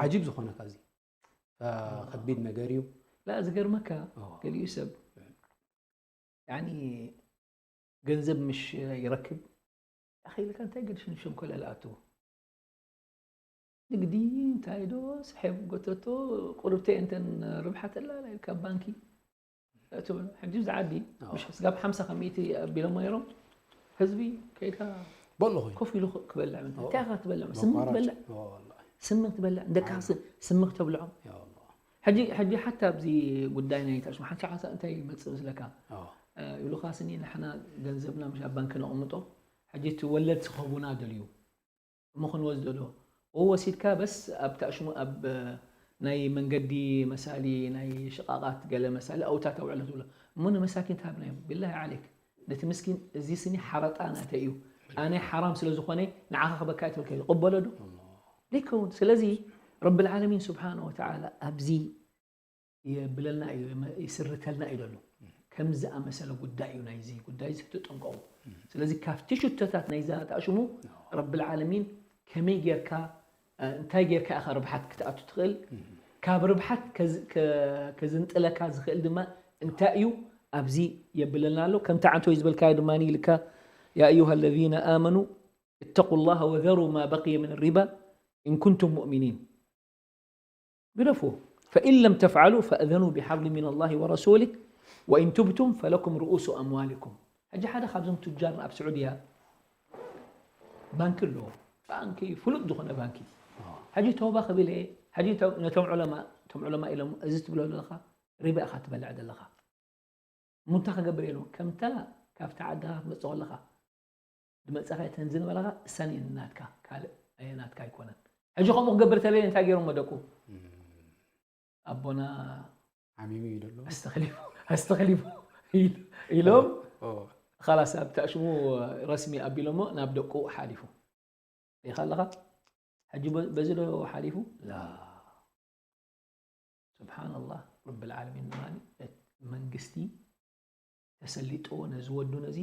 ዓጂብ ዝኾነካ እዚ ከቢድ ነገር እዩ ላ ዝገርመካ ገሊኡ ሰብ ያኒ ገንዘብ ምሽ ይረክብ ኣኺልካ እንታይ ገድሽን ሸንኮለል ኣትዎ ንግዲ እንታይ ዶ ስሕብ ጎተቶ ቁርብተይ እንተን ርብሓ ተላ ኢልካ ባንኪ ትብሎ ሕጂ እዚ ዓዲ ኣዎ። ምሽ ስጋብ ሓምሳ ካብ ሚእቲ ኣቢሎሞ ነይሮም ህዝቢ ከይድካ በሎ ኮይኑ ኮፍ ኢሉ ክበልዕ ምንታይ እንታይ ኢኻ ትበልዕ ስሚ መቋረጭ ትበልዕ ኦ፣ ወላሂ። ስሚ ትበልዕ ደቅኻ ስምኽ ተብልዖም ያ ኣላህ። ሕጂ ሕጂ ሓታ ኣብዚ ጉዳይ ናይ ታሽሙ ሓንቲ ሓንሳ እንታይ ይመፅእ ምስለካ ኣዎ። ይብሉኻ ስኒ ንሕና ገንዘብና ምሽ ኣብ ባንኪ ነቕምጦ ሕጂ እቲ ወለድ ዝኸቡና ደልዩ እሞ ክንወስዶ ዶ ወሲድካ በስ ኣብ ታሽሙ ኣብ ናይ መንገዲ መሳሊ ናይ ሽቓቓት ገለ መሳሊ ኣውታ ተውዕሎ ትብሎ እሞ ንመሳኪን ትሃብናዮም ቢላሂ ዓሌክ ነቲ ምስኪን እዚ ስኒ ሓረጣ ናተ እዩ ኣነ ሓራም ስለ ዝኾነ ንዓኻ ክበካ ይትብል ከይሉ ቅበሎ ዶ ዘይከውን ስለዚ ረቢ ልዓለሚን ስብሓን ወተዓላ ኣብዚ የብለልና እዩ ይስርተልና እዩ ዘሎ ከም ዝኣመሰለ ጉዳይ እዩ ናይዚ ጉዳይ እዚ ክትጠንቀቑ ስለዚ ካብቲ ሽቶታት ናይዛ ተኣሽሙ ረቢ ልዓለሚን ከመይ ጌርካ እንታይ ጌርካ ኢኻ ርብሓት ክትኣቱ ትኽእል ካብ ርብሓት ከዝንጥለካ ዝኽእል ድማ እንታይ እዩ ኣብዚ የብለልና ኣሎ ከምቲ ዓንተወይ ዝበልካዮ ድማ ኢልካ يا أيها الذين آمنوا اتقوا الله وذروا ما بقي من الربا إن كنتم مؤمنين ግደፍዎ فإن لم تفعلوا فأذنوا بحرب من الله ورسوله وإن تبتم فلكم رؤوس أموالكم ሕጂ ሓደ ካብዞም ቱጃር ኣብ ስዑድያ ባንኪ ኣለዎ ባንኪ ፍሉጥ ዝኾነ ባንኪ ሕጂ ተውባ ክብል እየ ሕጂ ነቶም ዑለማ እቶም ዑለማ ኢሎም እዚ ትብሎ ዘለኻ ሪባ ኢኻ ትበልዕ ዘለኻ እሞ እንታይ ክገብር እየ ከምታ ካብቲ ዓድኻ ክትመፅእ ከለኻ ዝመፀኻዮ ተን ዝነበረኻ እሰን እየን ናትካ ካልእ ኣየ ናትካ ኣይኮነን ሕጂ ከምኡ ክገብር ተለየ እንታይ ገይሮሞ ደቁ ኣቦና ዓሚሙ እዩ ደሎ ኣስተኽሊፉ ኣስተኽሊፉ ኢሎም ኻላስ ኣብ ተእሽሙ ረስሚ ኣቢሎሞ ናብ ደቁ ሓሊፉ ሪኻ ኣለኻ ሕጂ በዚ ዶ ሓሊፉ ላ ስብሓንላህ ረብል ዓለሚን ድማ መንግስቲ ተሰሊጥዎ ነዚ ወዱ ነዚ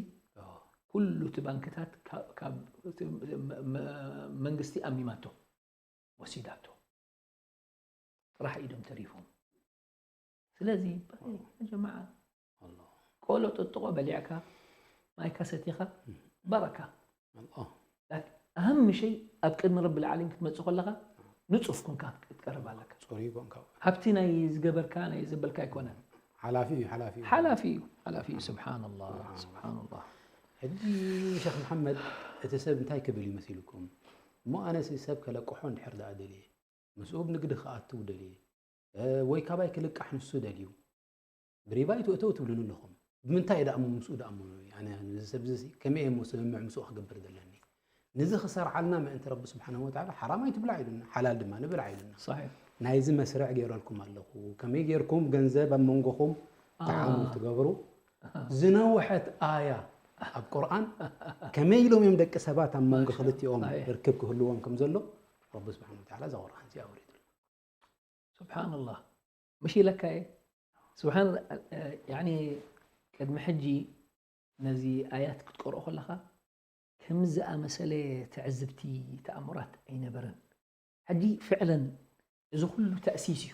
ኩሉ እቲ ባንክታት መንግስቲ ኣሚማቶ ወሲዳቶ ጥራሕ ኢዶም ተሪፎም ስለዚ ጀማዓ ቆሎ ጥጥቆ በሊዕካ ማይካ ሰቲኻ በረካ ኣህም ሸይ ኣብ ቅድሚ ረቢ ልዓሊም ክትመፅእ ከለኻ ንፁፍ ኮንካ ክትቀርብ ኣለካ ሃብቲ ናይ ዝገበርካ ናይ ዘበልካ ኣይኮነን ሓላፊ እዩ ሓላፊ እዩ ሓላፊ እዩ ሓላፊ እዩ ስብሓንላ ስብሓንላ ሕጂ ሸክ መሓመድ እቲ ሰብ እንታይ ክብል እዩ መሲልኩም እሞ ኣነሲ ሰብ ከለቅሖ እንድሕር ደኣ ደልየ ምስኡ ብንግዲ ክኣትው ደልየ ወይ ካባይ ክልቃሕ ንሱ ደልዩ ብሪባ ይትእተው ትብሉኒ ኣለኹም ብምንታይ ደኣ ምስኡ ደኣ እዚ ሰብ እዚ ከመይ እየ ስምምዕ ምስኡ ክገብር ዘለኒ ንዚ ክሰርዓልና ምእንቲ ረቢ ስብሓንሁ ወተዓላ ሓራም ኣይትብላዕ ኢሉና ሓላል ድማ ንብላዕ ኢሉና ናይዚ መስርዕ ገይረልኩም ኣለኹ ከመይ ገይርኩም ገንዘብ ኣብ መንጎኹም ተዓሙል ትገብሩ ዝነውሐት ኣያ ኣብ ቁርኣን ከመይ ኢሎም እዮም ደቂ ሰባት ኣብ መንጎ ክልቲኦም ርክብ ክህልዎም ከም ዘሎ ረቢ ስብሓን ወተዓላ እዛ ቁርኣን እዚኣ ኣውሪዱ ስብሓንላህ ምሽ ኢለካ እየ ስብሓን ያኒ ቅድሚ ሕጂ ነዚ ኣያት ክትቀርኦ ከለኻ ከም ዝኣመሰለ ትዕዝብቲ ተኣምራት ኣይነበረን ሕጂ ፍዕለን እዚ ኩሉ ተእሲስ እዩ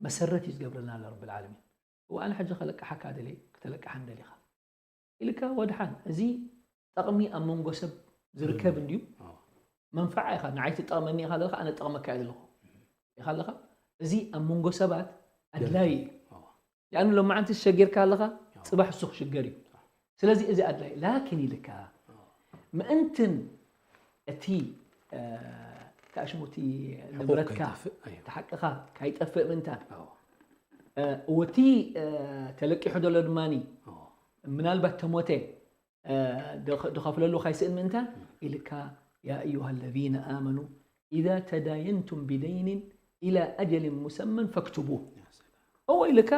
መሰረት እዩ ዝገብረልና ኣሎ ረብ ልዓለሚን እዋኣን ሕጂ ከለቅሓካ ደለ ክተለቅሓን ደሊኻ ኢልካ ወድሓን እዚ ጠቕሚ ኣብ መንጎ ሰብ ዝርከብ እንድዩ መንፈዓ ኢኻ ንዓይ ትጠቕመኒ ኢኻ ዘለኻ ኣነ ጠቕመካ እየ ዘለኹ ኢኻ ኣለኻ እዚ ኣብ መንጎ ሰባት ኣድላይ እዩ ያኑ ሎማዓንቲ ዝሸጊርካ ኣለኻ ፅባሕ እሱ ክሽገር እዩ ስለዚ እዚ ኣድላይ ላኪን ኢልካ ምእንትን እቲ ተኣሽሙቲ ንብረትካ ተሓቅኻ ካይጠፍእ ምእንታን ወቲ ተለቂሑ ዘሎ ድማ ምናልባት ተሞተ ድኸፍለሉ ካይስእን ምእንታን ኢልካ يا أيها الذين آمنوا إذا تداينتم بدين إلى أجل مسمى فاكتبوه እወ ኢልካ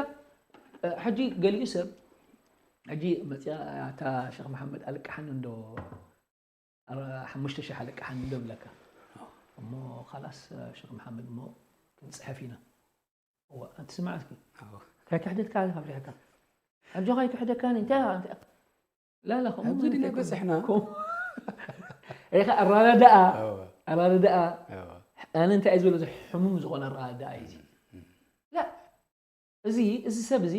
ሕጂ ገሊኡ ሰብ ሕጂ መፅያ እታ ሸክ መሓመድ ኣልቅሓኒ እንዶ ሓሙሽተ ሽሕ ኣልቅሓኒ እንዶ ብለካ እሞ ካላስ ሸክ መሓመድ እሞ ክንፅሕፍ ኢና እወ ኣንቲ ስማዕ እስኪ እንታይ ክሕደትካ ኣለ ካብ ሪሕካ ኣጆኻ ኣይክሕደካኒ እንታይ ላላ ከምኡ ኣብዚ ድና በፅሕና ኢኻ ኣራዳድኣ ኣራዳድኣ ኣነ እንታይ እዩ ዝበሎ ሕሙም ዝኾነ ኣራዳድኣ እዩ እዚ እዚ እዚ ሰብ እዚ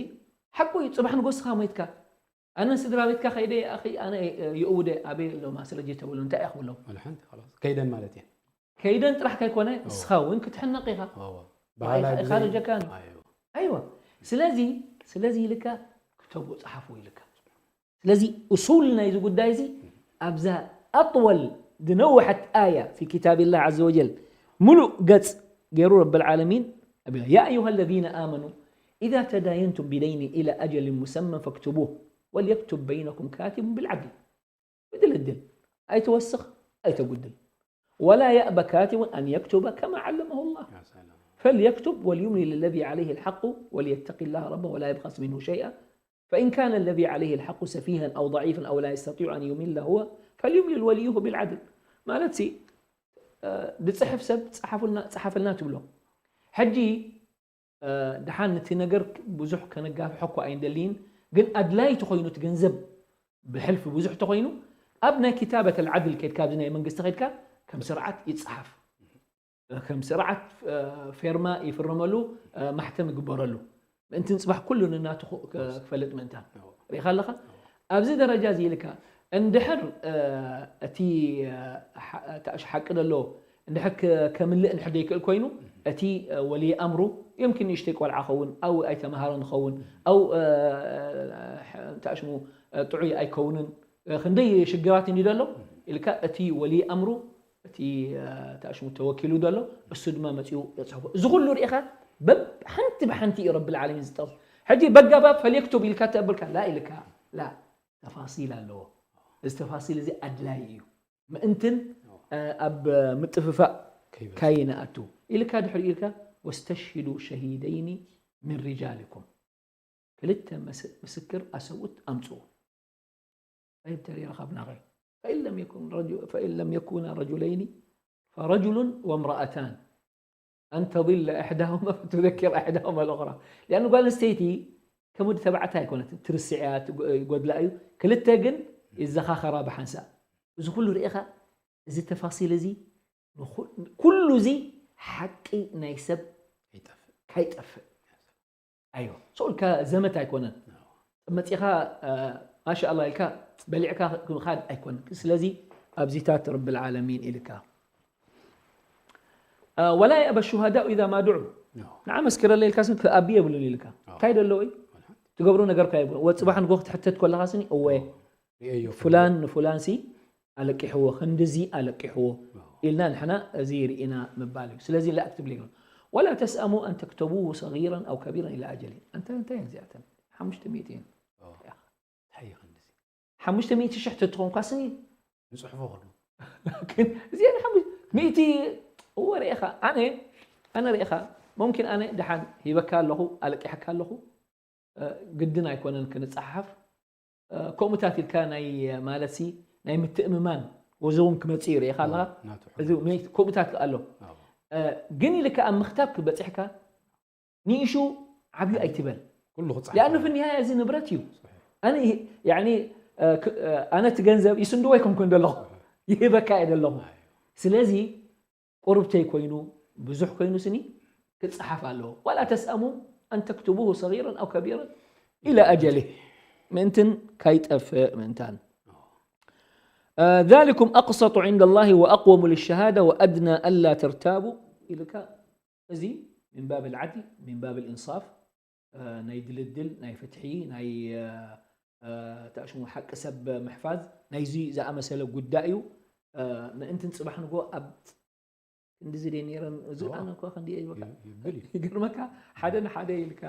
ሓቁ እዩ። ጽባሕ ንጎስኻ ሞይትካ ኣነ ስድራ ቤትካ ከይደ ኣኺ ኣነ የእውደ ኣበይ ኣሎ ማስረጀ ተብሎ እንታይ እያ ክብሎም ወላ ሓንቲ خلاص ከይደን ማለት እየን ከይደን ጥራሕ ከይኮነ ንስኻ እውን ክትሕነቕ ኢኻ ኣዎ ኻረጀካኒ ኣይዎ ኣይዋ ስለዚ ስለዚ ኢልካ ክተቡ ጸሓፉ ኢልካ ስለዚ እሱል ናይዚ ጉዳይ እዚ ኣብዛ ኣጥወል ዝነውሐት ኣያ في كتاب الله عز وجل ሙሉእ ገጽ ገይሩ ረብ العالمين يا أيها الذين آمنوا إذا تداينتم بدين إلى أجل مسمى فاكتبوه وليكتب بينكم كاتب بالعدل ብድልድል ኣይተወስኽ ኣይተጉድል ولا يأب كاتب أن يكتب كما علمه الله يا سلام فليكتب وليملل الذي عليه الحق وليتق الله ربه ولا يبخس منه شيئا فإن كان الذي عليه الحق سفيها أو ضعيفا أو لا يستطيع أن يمل هو فليملل وليه بالعدل ማለት ሲ እ፣ ዝፅሕፍ ሰብ ፀሓፉልና ፀሓፈልና ትብሎ ሕጂ እ፣ ደሓን እቲ ነገር ብዙሕ ከነጋፍሖ እኮ ኣይንደልይን ግን ኣድላይ ተኮይኑ እቲ ገንዘብ ብሕልፊ ብዙሕ ተኮይኑ ኣብ ናይ ክታበት ኣልዓድል ከድካ ኣብዚ ናይ መንግስቲ ከድካ ከም ስርዓት ይፀሓፍ ከም ስርዓት ፌርማ ይፍረመሉ ማሕተም ይግበረሉ ምእንቲ ንፅባሕ ኩሉ ንናቱ ክፈልጥ ምእንታን ርኢኻ ኣለኻ ኣብዚ ደረጃ እዚ ኢልካ እንድሕር እቲ ታእሽ ሓቂ ደሎ እንድሕር ከምልእ እንድሕር ዘይክእል ኮይኑ እቲ ወሊ ኣምሩ يمكن ንእሽተይ ቆልዓ ኸውን ኣው ኣይተምሃረን ኸውን ኣው ታእሽሙ ጥዑይ ኣይከውንን ክንደይ ሽግራት እንዲ ደሎ ኢልካ እቲ ወሊ ኣምሩ እቲ ታሽሙ ተወኪሉ ዘሎ እሱ ድማ መፅኡ የፅሕፎ እዚ ኩሉ ርኢኻ በብ ሓንቲ ብሓንቲ እዩ ረቢ ዓለሚን ዝጠቕስ ሕጂ በጋባብ ፈልየክቱብ ኢልካ ተብልካ ላ ኢልካ ላ ተፋሲል ኣለዎ እዚ ተፋሲል እዚ ኣድላይ እዩ ምእንትን ኣብ ምጥፍፋእ ካይንኣቱ ኢልካ ድሕሪ ኢልካ ወስተሽሂዱ ሸሂደይኒ ምን ሪጃልኩም ክልተ ምስክር ኣሰብኡት ኣምፅኡ طيب تري رخبنا غير فإن لم يكن رجل فإن لم يكونا رجلين فرجل وامرأتان أن تضل إحداهما فتذكر إحداهما الأخرى لأنه قال نستيتي كمد تبعتها يكون ترسعيات يقول لا أيو كلتا جن يزخاخرا بحنسا إذا كل رئيخة إذا تفاصيل زي كل زي حقي نيسب كي تفق أيوة سؤال كزمت هيكونن መፂኻ ማሻ ኣላ ኢልካ በሊዕካ ክንኻድ ኣይኮን ስለዚ ኣብዚታት ረብ ልዓለሚን ኢልካ ولا يأبى الشهداء إذا ما دعوا ንዓ መስክረለ ኢልካ ስም ክኣቢ የብሉን ኢልካ እንታይ ደለዎ እዩ ትገብሮ ነገር ካ የብሉ ወ ፅባሕ ንጎ ክትሕተት ከለካ ስኒ እወ ፍላን ንፍላን ሲ ኣለቂሕዎ ክንድዚ ኣለቂሕዎ ኢልና ንሕና እዚ ርኢና ምባል እዩ ስለዚ ላ ክትብል ይግን ولا تسأموا أن تكتبوه صغيرا أو كبيرا إلى أجله أنت أنت ينزعتن ሓሙሽተ ሚእቲ እየን ሓሙሽተ ሚእቲ ሽሕ ተትኾንኳ ስኒ ንፅሕፎ ከሎ እዚአን ሓሙሽተ ሚእቲ እወ ርኢኻ ኣነ ኣነ ርኢኻ ሙምኪን ኣነ ደሓን ሂበካ ኣለኹ ኣለቂሐካ ኣለኹ ግድን ኣይኮነን ክንፀሓፍ ከምኡታት ኢልካ ናይ ማለት ሲ ናይ ምትእምማን ወዚ እውን ክመፅእ እዩ ርኢኻ ኣለኻ እዚ ከምኡታት ኣሎ ግን ኢልካ ኣብ ምክታብ ክበፅሕካ ንእሹ ዓብዩ ኣይትበል ያኑ ፍኒሃያ እዚ ንብረት እዩ ኣነ እቲ ገንዘብ ይስንድዎ ኣይኮንኩን ዘለኹ ይህበካ እየ ዘለኹ ስለዚ ቁርብተይ ኮይኑ ብዙሕ ኮይኑ ስኒ ክፀሓፍ ኣለዎ ولا تسأموا أن تكتبوه صغيرا أو كبيرا إلى أجله ምእንትን ካይጠፍእ ምእንታን ذلكم أقسط عند الله وأقوم للشهادة وأدنى ألا ترتابوا ኢልካ እዚ من باب العدل من باب الإنصاف ናይ ድልድል ናይ ፍትሒ ናይ ተሽሙ ሓቂ ሰብ ምሕፋዝ ናይዚ ዝኣመሰለ ጉዳይ እዩ ምእንትን ፅባሕ ንጎ ኣብ ክንድዚ ደ ነይረን እዚ ኣነ እኳ ክንዲ ይበካ ይገርመካ ሓደ ንሓደ ኢልካ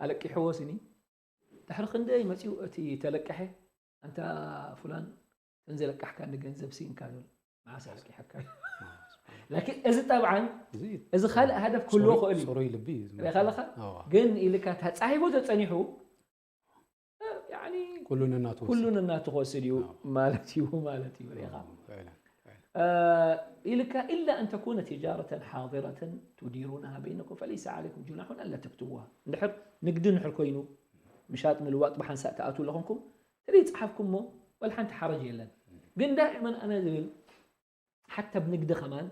ኣለቂሕዎ ስኒ ድሕሪ ክንደይ መፅኡ እቲ ተለቀሐ ኣንታ ፍላን እንዘለቃሕካ ንገንዘብ ሲንካ ዝብል መዓስ ኣለቂሐካ ላኪን እዚ ጠብዓን እዚ ካልእ ሃደፍ ክህልዎ ክእል እዩ ሪኻ ኣለኻ ግን ኢልካ ተፃሂቦ ተፀኒሑ ኩሉ ነናቱ ኩሉ ነናቱ ክወስድ እዩ ማለት እዩ ማለት እዩ ሪኻ ኢልካ إلا أن تكون تجارة حاضرة تديرونها بينكم فليس عليكم جناح ألا تكتبوها እንድሕር ንግዲ እንድሕር ኮይኑ ምሻጥ ምልዋጥ ብሓንሳእ ትኣትዉ ኣለኹምኩም ተዘይፀሓፍኩሞ ወላ ሓንቲ ሓረጅ የለን ግን ዳእመን ኣነ ዝብል ሓታ ብንግዲ ከማን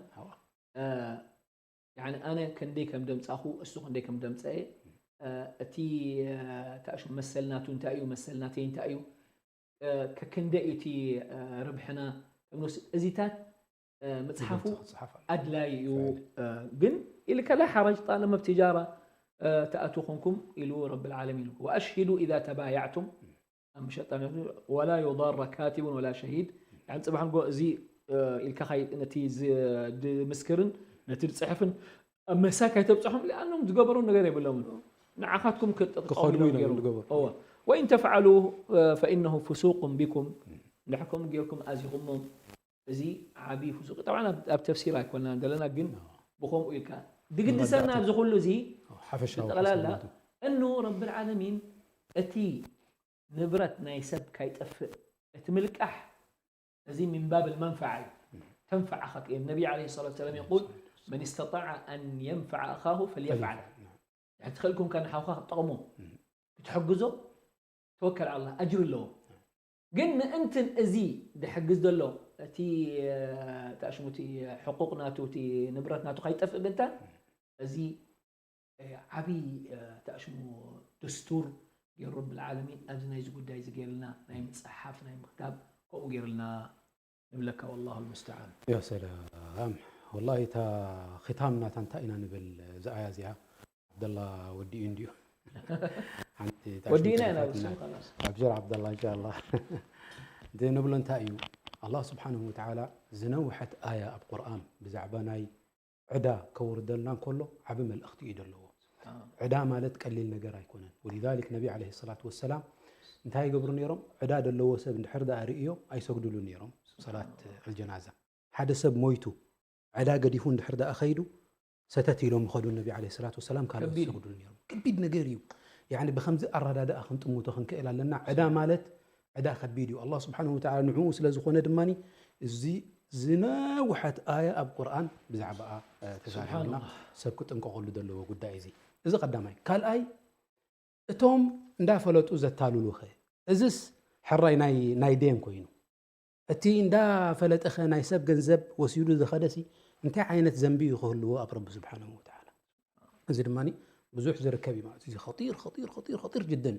ኣነ ከንደይ ከም ደምፃኹ እሱ ከንደይ ከም ደምፀ እቲ ተኣሽሙ መሰል ናቱ እንታይ እዩ፣ መሰል ናተይ እንታይ እዩ፣ ከክንደ እዩ እቲ ርብሕና፣ እዚታት ምፅሓፉ ኣድላይ እዩ። ግን ኢልከ ላ ሓረጅ ጣለመ ብትጃራ ተኣቱ ኮንኩም ኢሉ ረብል ዓለሚን። ወኣሽሂዱ ኢዛ ተባያዕቱም ኣብ መሸጣ ወላ ዩዳረ ካቲቡን ወላ ሸሂድ። ጽባሕ ንጎ እዚ ኢልካ ነቲ ዝምስክርን ነቲ ዝፅሕፍን ኣብ መሳይ ካይተብፅሖም ሊኣኖም ዝገበሩ ነገር የብሎምን። ንዓኻትኩም ክጥቕጠሙ ክኸድሙ ኢሎም ኢሎም ገይሮም። ዝገበሩ። እወ። ወኢን ተፍዓሉ ፈኢነሁ ፍሱቁን ቢኩም። ንድሕር ከምኡ ጌርኩም ኣዚኹሞም እዚ ዓብዪ ፍሱቅ። ጠብዓን ኣብ ተፍሲር ኣይኮንናን ዘለና፣ ግን ብኸምኡ ኢልካ ድግድሰና ኣብዚ ኩሉ እዚ ሓፈሻዊ ጠቕላላ ሓሳብ ናቱ። እኑ ረብል ዓለሚን እቲ ንብረት ናይ ሰብ ካይጠፍእ እቲ ምልቃሕ እዚ ሚን ባብ ልመንፈዓ እዩ። ተንፈዓኻ ትእየም። ነቢ ዓለይሂ ሰላቱ ወሰላም የቁል መን ስተጣዐ ኣን የንፈዓ ኣኻሁ ፈልየፍዓል። ትኽእል ኩንካ ንሓውካ ክትጠቕሞ ክትሕግዞ ተወከል ኣላ ኣጅሪ ኣለዎ። ግን ምእንትን እዚ ድሕግዝ ዘሎ እቲ ተኣሽሙቲ ሕቁቕ ናቱ እቲ ንብረት ናቱ ካይጠፍእ ብእንታ እዚ ዓብዪ ተኣሽሙ ድስቱር ገይሩ ረብል ዓለሚን ኣብዚ ናይዚ ጉዳይ እዚ ገይርልና ናይ ምፅሓፍ ናይ ምክታብ ከምኡ ገይርልና ንብለካ ወላሁ ልሙስተዓን። ያ ሰላም። ወላሂ እታ ኺታም ናታ እንታይ ኢና ንብል እዛ ኣያ እዚኣ ዓብደላ ወዲኡ እንድዩ ሓንቲ ወዲእና ኢና ብሱ ኸላስ። ኣብሽር ዓብደላ እንሻላ። እቲ ንብሎ እንታይ እዩ ኣላህ ስብሓንሁ ወተዓላ ዝነውሐት ኣያ ኣብ ቁርኣን ብዛዕባ ናይ ዕዳ ከውርደልና እንከሎ ዓቢ መልእኽቲ እዩ ዘለዎ። ዕዳ ማለት ቀሊል ነገር ኣይኮነን። ወሊዛሊክ ነቢ ዓለይሂ ሰላቱ ወሰላም እንታይ ይገብሩ ነይሮም? ዕዳ ዘለዎ ሰብ እንድሕር ደኣ ርእዮ ኣይሰግዱሉ ነይሮም ሰላት ኣልጀናዛ። ሓደ ሰብ ሞይቱ ዕዳ ገዲፉ እንድሕር ደኣ ኸይዱ ሰተት ኢሎም ይኸዱ ነቢ ዓለይሂ ሰላቱ ወሰላም ካልኦት ከቢድ እዩ። ይሰግዱሉ ነይሮም። ከቢድ ነገር እዩ። ያኒ ብኸምዚ ኣረዳድኣ ክንጥምቶ ክንክእል ኣለና። ዕዳ ማለት ዕዳ ከቢድ እዩ። ኣላህ ስብሓነሁ ወተዓላ ንዕኡ ስለ ዝኾነ ድማ እዚ ዝነውሐት ኣያ ኣብ ቁርኣን ብዛዕባኣ ተዛሪቡና። ሰብ ክጥንቀቐሉ ዘለዎ ጉዳይ እዚ። እዚ ቀዳማይ። ካልኣይ እቶም እንዳፈለጡ ዘታልሉኸ? እዝስ ሕራይ ናይ ናይ ደየን ኮይኑ። እቲ እንዳፈለጠኸ ናይ ሰብ ገንዘብ ወሲዱ ዝኸደሲ እንታይ ዓይነት ዘንቢ እዩ ክህልዎ ኣብ ረቢ ስብሓነሁ ወተዓላ? እዚ ድማ ብዙሕ ዝርከብ እዩ ማለት እዩ። እዚ ኸጢር ኸጢር ኸጢር ኸጢር ጅደን።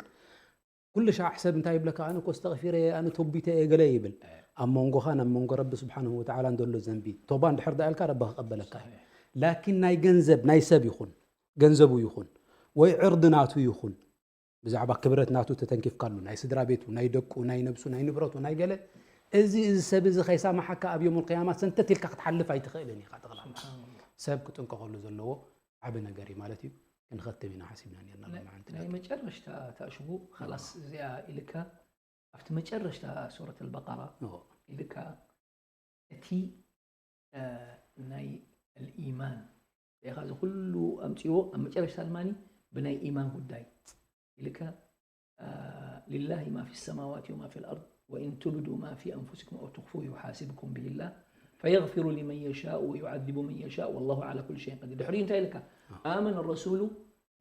ኩሉ ሻዕ ሰብ እንታይ ይብለካ? ኣነ እኮ ኣስተቕፊረ እየ፣ ኣነ ቶቢተ እየ ገለ ይብል። ኣብ መንጎኻን ኣብ መንጎ ረቢ ስብሓንሁ ወተዓላን ዘሎ ዘንቢ ቶባ እንድሕር ደኣ ኢልካ ረቢ ክቐበለካ እዩ። ላኪን ናይ ገንዘብ ናይ ሰብ ይኹን ገንዘቡ ይኹን ወይ ዕርዲ ናቱ ይኹን ብዛዕባ ክብረት ናቱ ተተንኪፍካሉ ናይ ስድራ ቤቱ ናይ ደቁ ናይ ነብሱ ናይ ንብረቱ ናይ ገለ እዚ እዚ ሰብ እዚ ከይሳማሓካ ኣብ ዮም ልቅያማ ሰንተት ኢልካ ክትሓልፍ ኣይትኽእልን ኢኻ። ጠቕላላ ሰብ ክጥንቀቐሉ ዘለዎ ዓቢ ነገር እዩ ማለት እዩ። ክንኸትም ኢና ሓሲብና ነርና ናይ- ሎማዓንቲ ናይ ዳቂ። መጨረሽታ ተእሽቡ ኸላስ እዚኣ ኢልካ ኣብቲ መጨረሽታ ሱረት ኣልበቀራ እዎ። ኢልካ እቲ እ፣ ናይ الإيمان ኢኻ እዚ ኩሉ ኣምፅዎ ኣብ መጨረሽታ ድማ ብናይ ኢማን ጉዳይ ኢልካ እ፣ لله ما في السماوات وما في الأرض وإن تبدوا ما في أنفسكم أو تخفوه يحاسبكم به الله فيغفر لمن يشاء ويعذب من يشاء والله على كل شيء قدير ድሕሪኡ እንታይ ኢልካ آمن الرسول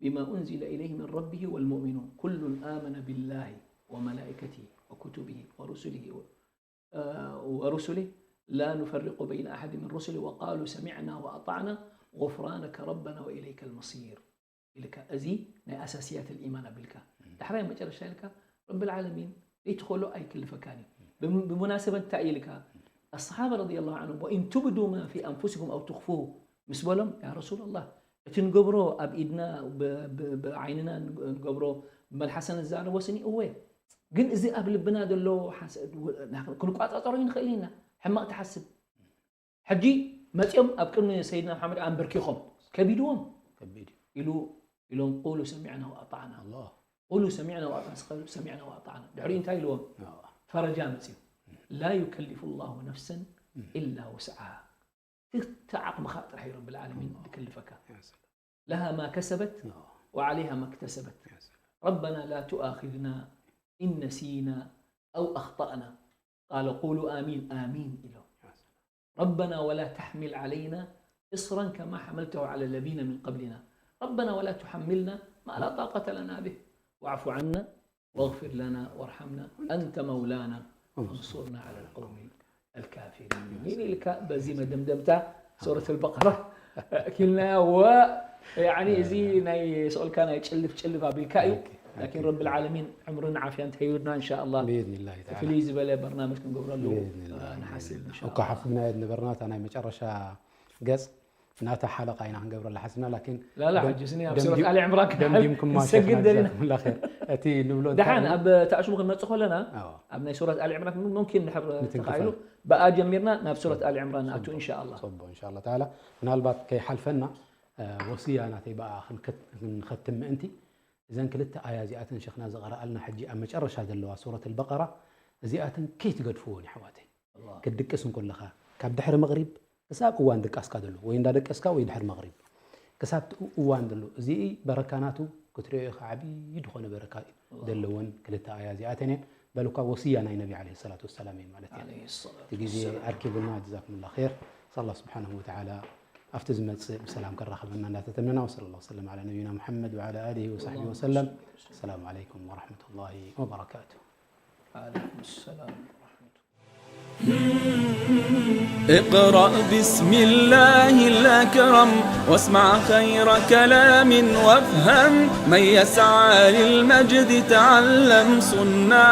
بما أنزل إليه من ربه والمؤمنون كل آمن بالله وملائكته وكتبه ورسله ورسله لا نفرق بين أحد من رسله وقالوا سمعنا وأطعنا غفرانك ربنا وإليك المصير ኢልካ እዚ ናይ ኣሳስያት الإيمان ኣቢልካ ዳሕራይ መጨረሻ ኢልካ ረቢ العالمين ዘይትኽእሎ ኣይክልፈካን እዩ ብም- ብሙናሰበት እንታይ ኢልካ الصحابة رضي الله عنهم وإن تبدوا ما في أنفسكم أو تخفوه ምስ በሎም يا رسول الله እቲ ንገብሮ ኣብ ኢድና ብ- ብ- ብዓይንና ንገብሮ ብመልሓሰና ንዛረቦ ስኒ እወ ግን እዚ ኣብ ልብና ዘሎ ሓንሳእ ክንቋፃፀሮ ይንኽእል ኢና ሕማቕ ትሓስብ ሕጂ መፂኦም ኣብ ቅድሚ ሰይድና መሓመድ ኣንበርኪኾም ከቢድዎም ከቢድ እዩ። ኢሉ ኢሎም ቁሉ ሰሚዕና ወኣጣዕና ኣላህ ቁሉ ሰሚዕና ወኣጣዕና እስኸ ሰሚዕና ወኣጣዕና ድሕሪኡ እንታይ ኢልዎም ኣዎ። ፈረጃ መፂኡ ላ ዩከሊፉ ላሁ ነፍሰን ኢላ ውስዓሃ ትቲ ዓቕምኻ ጥራሕ እዩ ረቢ ልዓለሚን ዝክልፈካ ያ ሰላም። لها ما كسبت نعم. وعليها ما اكتسبت يا سلام. ربنا لا تؤاخذنا إن نسينا أو أخطأنا قال قولوا آمين آمين إلو يا سلام. ربنا ولا تحمل علينا إصرا كما حملته على الذين من قبلنا ربنا ولا تحملنا ما لا طاقة لنا به واعف عنا واغفر لنا وارحمنا أنت مولانا فانصرنا على القوم الكافرين إلك بزي مدمدمتا سورة البقرة كلنا و ያኒ እዚ ናይ ስኦልካ ናይ ጭልፍ ጭልፍ ኣቢልካ እዩ። ላኪን ረብል ዓለሚን ዕምርን ዓፍያን ተሂብና እንሻኣላ ብኢዝኒላሂ ተዓላ። ፍልይ ዝበለ በርናመጅ ክንገብረሉ ብኢዝኒላሂ። ንሓስብ እኮ ሓፍብና የድ ነበርና እታ ናይ መጨረሻ ገጽ ናታ ሓለቃ ኢና ክንገብረላ ሓስብና ላኪን ላላ ሕጂ ስኒ ኣብ ሱረት ኣሊ ዕምራን ደምዲምኩም ክንሰግድ ደሊና ላኸር እቲ ንብሎ ደሓን ኣብ ታእሽሙ ክንመጽእ ከለና ኣዎ። ኣብ ናይ ሱረት ኣሊ ዕምራን ሙምኪን ድሕር ምትንክፋል። ተኻኢሉ ብኣ ጀሚርና ናብ ሱረት ኣሊ ዕምራን ንኣቱ እንሻኣላ ጽቡቅ እንሻላ ተዓላ ምናልባት ከይሓልፈና ወስያ ናተይ ብኣ ክንከት- ክንኸትም ምእንቲ እዘን ክልተ ኣያ እዚኣተን ሸኽና ዝቐረኣልና ሕጂ ኣብ መጨረሻ ዘለዋ ሱረት ኣልበቀራ እዚኣተን ከይትገድፍዎን ይሓዋተይ ክትድቅስ እንኮለኻ ካብ ድሕሪ መቕሪብ ክሳብ እዋን ድቃስካ ዘሎ ወይ እንዳ ደቀስካ ወይ ድሕሪ መቕሪብ ክሳብ እዋን ዘሎ እዚ በረካ ናቱ ክትሪኦ ኢኻ ዓብዪ ዝኾነ በረካ ዘለወን ክልተ ኣያ እዚኣተን እየን በልኳ ወስያ ናይ ነቢ ዓለይሂ ሰላቱ ወሰላም እየን ማለት እየን እቲ ግዜ ኣርኪቡና ጀዛኩምላ ር ሳ ስብሓንሁ ወተዓላ ኣብቲ ዝመፅእ ብሰላም ከራኸበና እንዳተተመና ወሰለ ላ ሰለም ላ ነቢና ሙሐመድ ወዓላ ኣሊሂ ወሳሕቢ ወሰለም ሰላሙ ዓለይኩም ወረሕመቱላሂ ወበረካቱ ዓለይኩም ሰላም ወረሕመቱላህ اقرأ باسم الله الأكرم واسمع خير كلام وافهم من يسعى للمجد تعلم صنع